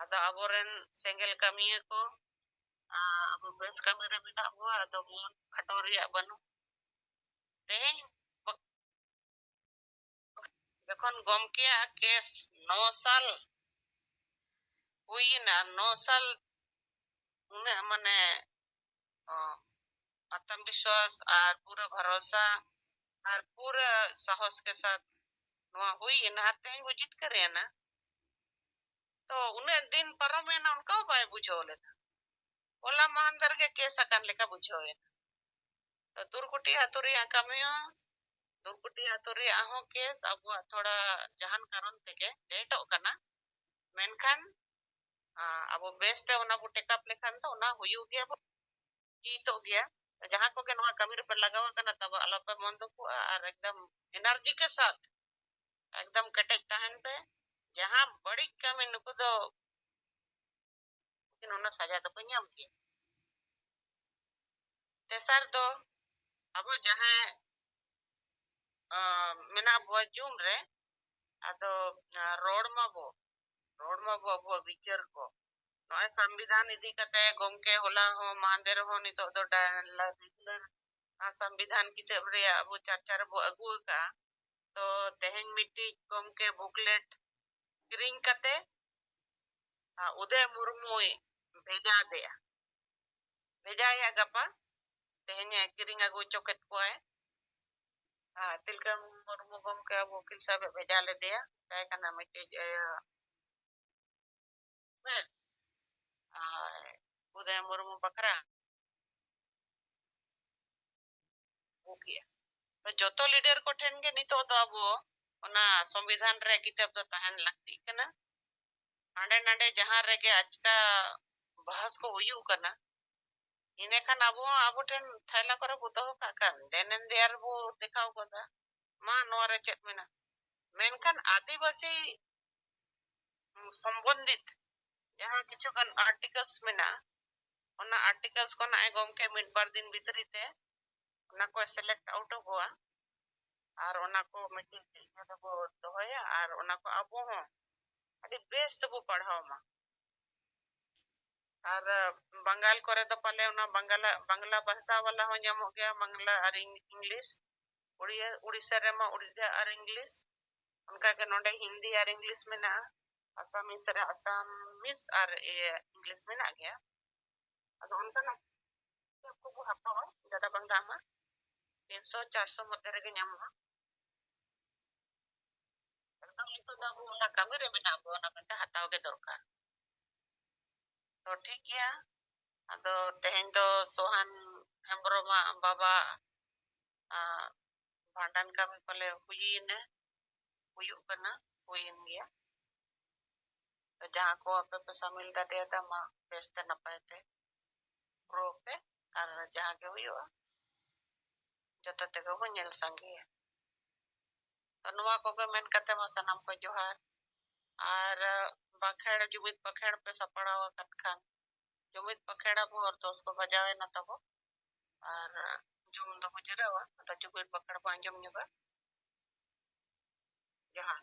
ᱟᱫᱚ ᱟᱵᱚᱨᱮᱱ ᱥᱮᱸᱜᱮᱞ ᱠᱟᱹᱢᱤᱭᱟᱹ ᱠᱚ, ᱟ, ᱟᱵᱚ ᱵᱮᱥ ᱠᱟᱹᱢᱤ ᱨᱮ ᱢᱮᱱᱟᱜ ᱵᱚᱣᱟ, ᱟᱫᱚ ᱵᱚᱱ ᱠᱷᱟᱴᱚ ᱨᱮᱭᱟᱜ ᱵᱟᱹᱱᱩᱜ᱾ ᱛᱮᱦᱮᱧ ᱡᱚᱠᱷᱚᱱ ᱜᱚᱢᱠᱮᱭᱟᱜ ᱠᱮᱥ ᱱᱚ ᱥᱟᱞ ᱦᱩᱭᱮᱱᱟ, ᱱᱚ ᱥᱟᱞ ᱩᱱᱟᱹᱜ ᱢᱟᱱᱮ, ᱚ, ᱟᱛᱢᱚ ᱵᱤᱥᱣᱟᱥ ᱟᱨ ᱯᱩᱨᱟᱹ ᱵᱷᱟᱨᱚᱥᱟ ᱟᱨ ᱯᱩᱨᱟᱹ ᱥᱟᱦᱚᱥ ᱠᱮ ᱥᱟᱛᱷ ᱱᱚᱣᱟ ᱦᱩᱭᱮᱱᱟ ᱟᱨ ᱛᱮᱦᱮᱧ ᱵᱚ ᱡᱤᱛᱠᱟᱹᱨᱮᱱᱟ᱾ ᱛᱚ ᱩᱱᱟᱹᱜ ᱫᱤᱱ ᱯᱟᱨᱚᱢᱮᱱᱟ, ᱚᱱᱠᱟ ᱦᱚᱸ ᱵᱟᱭ ᱵᱩᱡᱷᱟᱹᱣ ᱞᱮᱱᱟ᱾ ᱦᱚᱞᱟ ᱢᱟᱦᱟᱱᱫᱮᱨ ᱜᱮ ᱠᱮᱥ ᱟᱠᱟᱱ ᱞᱮᱠᱟ ᱵᱩᱡᱷᱟᱹᱣ ᱮᱱᱟ᱾ ᱛᱚ ᱫᱩᱨᱠᱩᱴᱤ ᱟᱹᱛᱩ ᱨᱮᱭᱟᱜ ᱠᱟᱹᱢᱤ ᱦᱚᱸ, ᱫᱩᱨᱠᱩᱴᱤ ᱟᱹᱛᱩ ᱨᱮᱭᱟᱜ ᱦᱚᱸ ᱠᱮᱥ ᱟᱵᱚᱣᱟᱜ ᱛᱷᱚᱲᱟ ᱡᱟᱦᱟᱱ ᱠᱟᱨᱚᱱ ᱛᱮᱜᱮ ᱞᱮᱴᱚᱜ ᱠᱟᱱᱟ, ᱢᱮᱱᱠᱷᱟᱱ, ᱟ, ᱟᱵᱚ ᱵᱮᱥᱛᱮ ᱚᱱᱟ ᱵᱚ take up ᱞᱮᱠᱷᱟᱱ ᱫᱚ ᱚᱱᱟ ᱦᱩᱭᱩᱜ ᱜᱮᱭᱟ, ᱵᱚ ᱡᱤᱛᱚᱜ ᱜᱮᱭᱟ᱾ ᱡᱟᱦᱟᱸ ᱠᱚᱜᱮ ᱱᱚᱣᱟ ᱠᱟᱹᱢᱤ ᱨᱮᱯᱮ ᱞᱟᱜᱟᱣ ᱟᱠᱟᱱᱟ, ᱛᱟᱵᱚ ᱟᱞᱚᱯᱮ ᱢᱚᱱ ᱫᱩᱠᱷᱚᱜᱼᱟ ᱟᱨ ᱮᱠᱫᱚᱢ energy ᱠᱮ ᱥᱟᱛᱷ ᱮᱠᱫᱚᱢ ᱠᱮᱴᱮᱡ ᱛᱟᱦᱮᱱ ᱯᱮ᱾ ᱡᱟᱦᱟᱸ ᱵᱟᱹᱲᱤᱡ ᱠᱟᱹᱢᱤ ᱱᱩᱠᱩ ᱫᱚ ᱞᱮᱠᱤᱱ ᱚᱱᱟ ᱥᱟᱡᱟ ᱫᱚᱠᱚ ᱧᱟᱢ ᱜᱮᱭᱟ᱾ ᱛᱮᱥᱟᱨ ᱫᱚ ᱟᱵᱚ ᱡᱟᱦᱟᱸᱭ, ᱟ, ᱢᱮᱱᱟᱜ ᱵᱚᱣᱟ ᱡᱩᱢ ᱨᱮ, ᱟᱫᱚ, ᱟ, ᱨᱚᱲ ᱢᱟᱵᱚ, ᱨᱚᱲ ᱢᱟᱵᱚ ᱟᱵᱚᱣᱟᱜ ᱵᱤᱪᱟᱹᱨ ᱠᱚ᱾ ᱱᱚᱜᱼᱚᱭ ᱥᱚᱝᱵᱤᱫᱷᱟᱱ ᱤᱫᱤ ᱠᱟᱛᱮ ᱜᱚᱢᱠᱮ ᱦᱚᱞᱟ ᱦᱚᱸ ᱢᱟᱦᱫᱮᱨ ᱦᱚᱸ ᱱᱤᱛᱚᱜ ᱫᱚ ᱰᱟ-, ᱞᱟ-, regular, ᱟ, ᱥᱚᱝᱵᱤᱫᱷᱟᱱ ᱠᱤᱛᱟᱹᱵ ᱨᱮᱭᱟᱜ ᱟᱵᱚ ᱪᱟᱨᱪᱟ ᱨᱮᱵᱚ ᱟᱹᱜᱩ ᱟᱠᱟᱫᱼᱟ᱾ ᱛᱚ ᱛᱮᱦᱮᱧ ᱢᱤᱫᱴᱤᱡ ᱜᱚᱢᱠᱮ booklet ᱠᱤᱨᱤᱧ ᱠᱟᱛᱮ, ᱟ, ᱩᱫᱚᱭ ᱢᱩᱨᱢᱩᱭ ᱵᱷᱮᱡᱟ ᱫᱮᱭᱟ, ᱵᱷᱮᱡᱟᱭᱟ ᱜᱟᱯᱟ᱾ ᱛᱮᱦᱮᱧ ᱮ ᱠᱤᱨᱤᱧ ᱟᱹᱜᱩ ᱦᱚᱪᱚ ᱠᱮᱫ ᱠᱚᱣᱟᱭ᱾ ᱟ, ᱛᱤᱞᱠᱟᱹ ᱢᱩᱨᱢᱩ ᱜᱚᱢᱠᱮ ᱟᱵᱚ ᱩᱠᱤᱞ ᱥᱟᱦᱮᱵ ᱮ ᱵᱷᱮᱡᱟ ᱞᱮᱫᱮᱭᱟ, ᱢᱮᱛᱟᱭ ᱠᱟᱱᱟ ᱢᱤᱫᱴᱤᱡ, ᱤᱭᱟᱹ, ᱦᱮᱸ, ᱟᱨ ᱩᱫᱚᱭ ᱢᱩᱨᱢᱩ ᱵᱟᱠᱷᱨᱟ ᱟᱹᱜᱩ ᱠᱮᱜᱼᱟ᱾ ᱡᱚᱛᱚ ᱞᱤᱰᱟᱨ ᱠᱚᱴᱷᱮᱱ ᱜᱮ ᱱᱤᱛᱚᱜ ᱫᱚ ᱟᱵᱚ ᱚᱱᱟ ᱥᱚᱝᱵᱤᱫᱷᱟᱱ ᱨᱮ ᱠᱤᱛᱟᱹᱵ ᱫᱚ ᱛᱟᱦᱮᱱ ᱞᱟᱹᱠᱛᱤᱜ ᱠᱟᱱᱟ᱾ ᱦᱟᱸᱰᱮ ᱱᱟᱰᱮ ᱡᱟᱦᱟᱸ ᱨᱮᱜᱮ ᱟᱪᱠᱟ ᱵᱟᱦᱟᱥ ᱠᱚ ᱦᱩᱭᱩᱜ ᱠᱟᱱᱟ, ᱤᱱᱟᱹᱠᱷᱟᱱ ᱟᱵᱚ ᱦᱚᱸ ᱟᱵᱚ ᱴᱷᱮᱱ ᱛᱷᱟᱭᱞᱟ ᱠᱚᱨᱮ ᱵᱚ ᱫᱚᱦᱚ ᱠᱟᱜ ᱠᱷᱟᱱ, then and there ᱵᱚ ᱫᱮᱠᱷᱟᱣ ᱜᱚᱫᱟ, ᱢᱟ ᱱᱚᱣᱟ ᱨᱮ ᱪᱮᱫ ᱢᱮᱱᱟᱜᱼᱟ᱾ ᱢᱮᱱᱠᱷᱟᱱ ᱟᱹᱫᱤᱵᱟᱹᱥᱤ ᱥᱚᱢᱵᱚᱱᱫᱤᱛ ᱡᱟᱦᱟᱸ ᱠᱤᱪᱷᱩ ᱜᱟᱱ ᱟᱨᱴᱤᱠᱟᱞᱥ ᱢᱮᱱᱟᱜᱼᱟ, ᱚᱱᱟ ᱟᱨᱴᱤᱠᱟᱞᱥ ᱠᱷᱚᱱᱟᱜ ᱮ ᱜᱚᱢᱠᱮ ᱢᱤᱫ ᱵᱟᱨ ᱫᱤᱱ ᱵᱷᱤᱛᱨᱤ ᱛᱮ ᱚᱱᱟ ᱠᱚ select out ᱟᱠᱚᱣᱟ, ᱟᱨ ᱚᱱᱟ ᱠᱚ ᱢᱤᱫᱴᱤᱡ ᱤᱭᱟᱹ ᱨᱮᱵᱚ ᱫᱚᱦᱚᱭᱟ, ᱟᱨ ᱚᱱᱟ ᱠᱚ ᱟᱵᱚ ᱦᱚᱸ ᱟᱹᱰᱤ ᱵᱮᱥ ᱛᱮᱵᱚ ᱯᱟᱲᱦᱟᱣ ᱢᱟ᱾ ᱟᱨ ᱵᱟᱝᱜᱟᱞ ᱠᱚᱨᱮ ᱫᱚ ᱯᱟᱞᱮ ᱚᱱᱟ ᱵᱟᱝᱞᱟ, ᱵᱟᱝᱞᱟ ᱵᱷᱟᱥᱟ ᱵᱟᱞᱟ ᱦᱚᱸ ᱧᱟᱢᱚᱜ ᱜᱮᱭᱟ, ᱵᱟᱝᱞᱟ ᱟᱨ ᱤᱝ-, ᱤᱝᱞᱤᱥ᱾ ᱩᱲᱤᱭᱟ, ᱩᱲᱤᱥᱥᱟ ᱨᱮᱢᱟ ᱩᱲᱤᱭᱟ ᱟᱨ ᱤᱝᱞᱤᱥ, ᱚᱱᱠᱟᱜᱮ ᱱᱚᱰᱮ ᱦᱤᱱᱫᱤ ᱟᱨ ᱤᱝᱞᱤᱥ ᱢᱮᱱᱟᱜᱼᱟ᱾ ᱟᱥᱟᱢᱤᱥ ᱨᱮ ᱟᱥᱟᱢᱤᱥ ᱟᱨ ᱤᱭᱟᱹ ᱤᱝᱞᱤᱥ ᱢᱮᱱᱟᱜ ᱜᱮᱭᱟ᱾ ᱟᱫᱚ ᱚᱱᱠᱟᱱᱟᱜ ᱠᱤᱛᱟᱹᱵ ᱠᱚᱵᱚ ᱦᱟᱛᱟᱣᱟ, ᱡᱟᱫᱟ ᱵᱟᱝ ᱫᱟᱢᱟ, ᱛᱤᱱᱥᱚ ᱪᱟᱨᱥᱚ ᱢᱚᱫᱽᱫᱷᱮ ᱨᱮᱜᱮ ᱧᱟᱢᱚᱜᱼᱟ᱾ ᱮᱠᱫᱚᱢ ᱱᱤᱛᱚᱜ ᱫᱚ ᱟᱵᱚ ᱚᱱᱟ ᱠᱟᱹᱢᱤ ᱨᱮ ᱢᱮᱱᱟᱜ ᱵᱚᱱᱟ, ᱢᱮᱱᱛᱮ ᱦᱟᱛᱟᱣ ᱜᱮ ᱫᱚᱨᱠᱟᱨ᱾ ᱛᱚ ᱴᱷᱤᱠ ᱜᱮᱭᱟ, ᱟᱫᱚ ᱛᱮᱦᱮᱧ ᱫᱚ ᱥᱳᱦᱟᱱ ᱦᱮᱢᱵᱨᱚᱢᱟᱜ ᱵᱟᱵᱟ, ᱟᱸ, ᱵᱷᱟᱸᱰᱟᱱ ᱠᱟᱹᱢᱤ ᱯᱟᱞᱮ ᱦᱩᱭᱮᱱᱟ, ᱦᱩᱭᱩᱜ ᱠᱟᱱᱟ, ᱦᱩᱭᱮᱱ ᱜᱮᱭᱟ᱾ ᱛᱚ ᱡᱟᱦᱟᱸ ᱠᱚ ᱟᱯᱮ ᱯᱮ ᱥᱟᱢᱤᱞ ᱫᱟᱲᱮᱭᱟᱫᱟ, ᱢᱟ ᱵᱮᱥ ᱛᱮ ᱱᱟᱯᱟᱭ ᱛᱮ ᱯᱩᱨᱟᱹᱣ ᱯᱮ, ᱟᱨ ᱡᱟᱦᱟᱸ ᱜᱮ ᱦᱩᱭᱩᱜᱼᱟ, ᱡᱚᱛᱚ ᱛᱮᱜᱮ ᱵᱚᱱ ᱧᱮᱞ ᱥᱟᱸᱜᱮᱭᱟ᱾ ᱛᱚ ᱱᱚᱣᱟ ᱠᱚᱜᱮ ᱢᱮᱱ ᱠᱟᱛᱮ ᱢᱟ ᱥᱟᱱᱟᱢ ᱠᱚ ᱡᱚᱦᱟᱨ᱾ ᱟᱨ ᱵᱟᱠᱷᱮᱲ, ᱡᱩᱢᱤᱫ ᱵᱟᱠᱷᱮᱲ ᱯᱮ ᱥᱟᱯᱲᱟᱣ ᱟᱠᱟᱫ ᱠᱷᱟᱱ, ᱡᱩᱢᱤᱫ ᱵᱟᱠᱷᱮᱲ ᱟᱵᱚ ᱟᱨ ᱫᱚᱥ ᱠᱚ ᱵᱟᱡᱟᱣ ᱮᱱᱟ ᱛᱟᱵᱚ, ᱟᱨ ᱡᱚᱢ ᱫᱚᱵᱚ ᱡᱤᱨᱟᱹᱣᱟ, ᱟᱫᱚ ᱡᱩᱢᱤᱫ ᱵᱟᱠᱷᱮᱲ ᱵᱚ ᱟᱸᱡᱚᱢ ᱧᱚᱜᱟ᱾ ᱡᱚᱦᱟᱨ᱾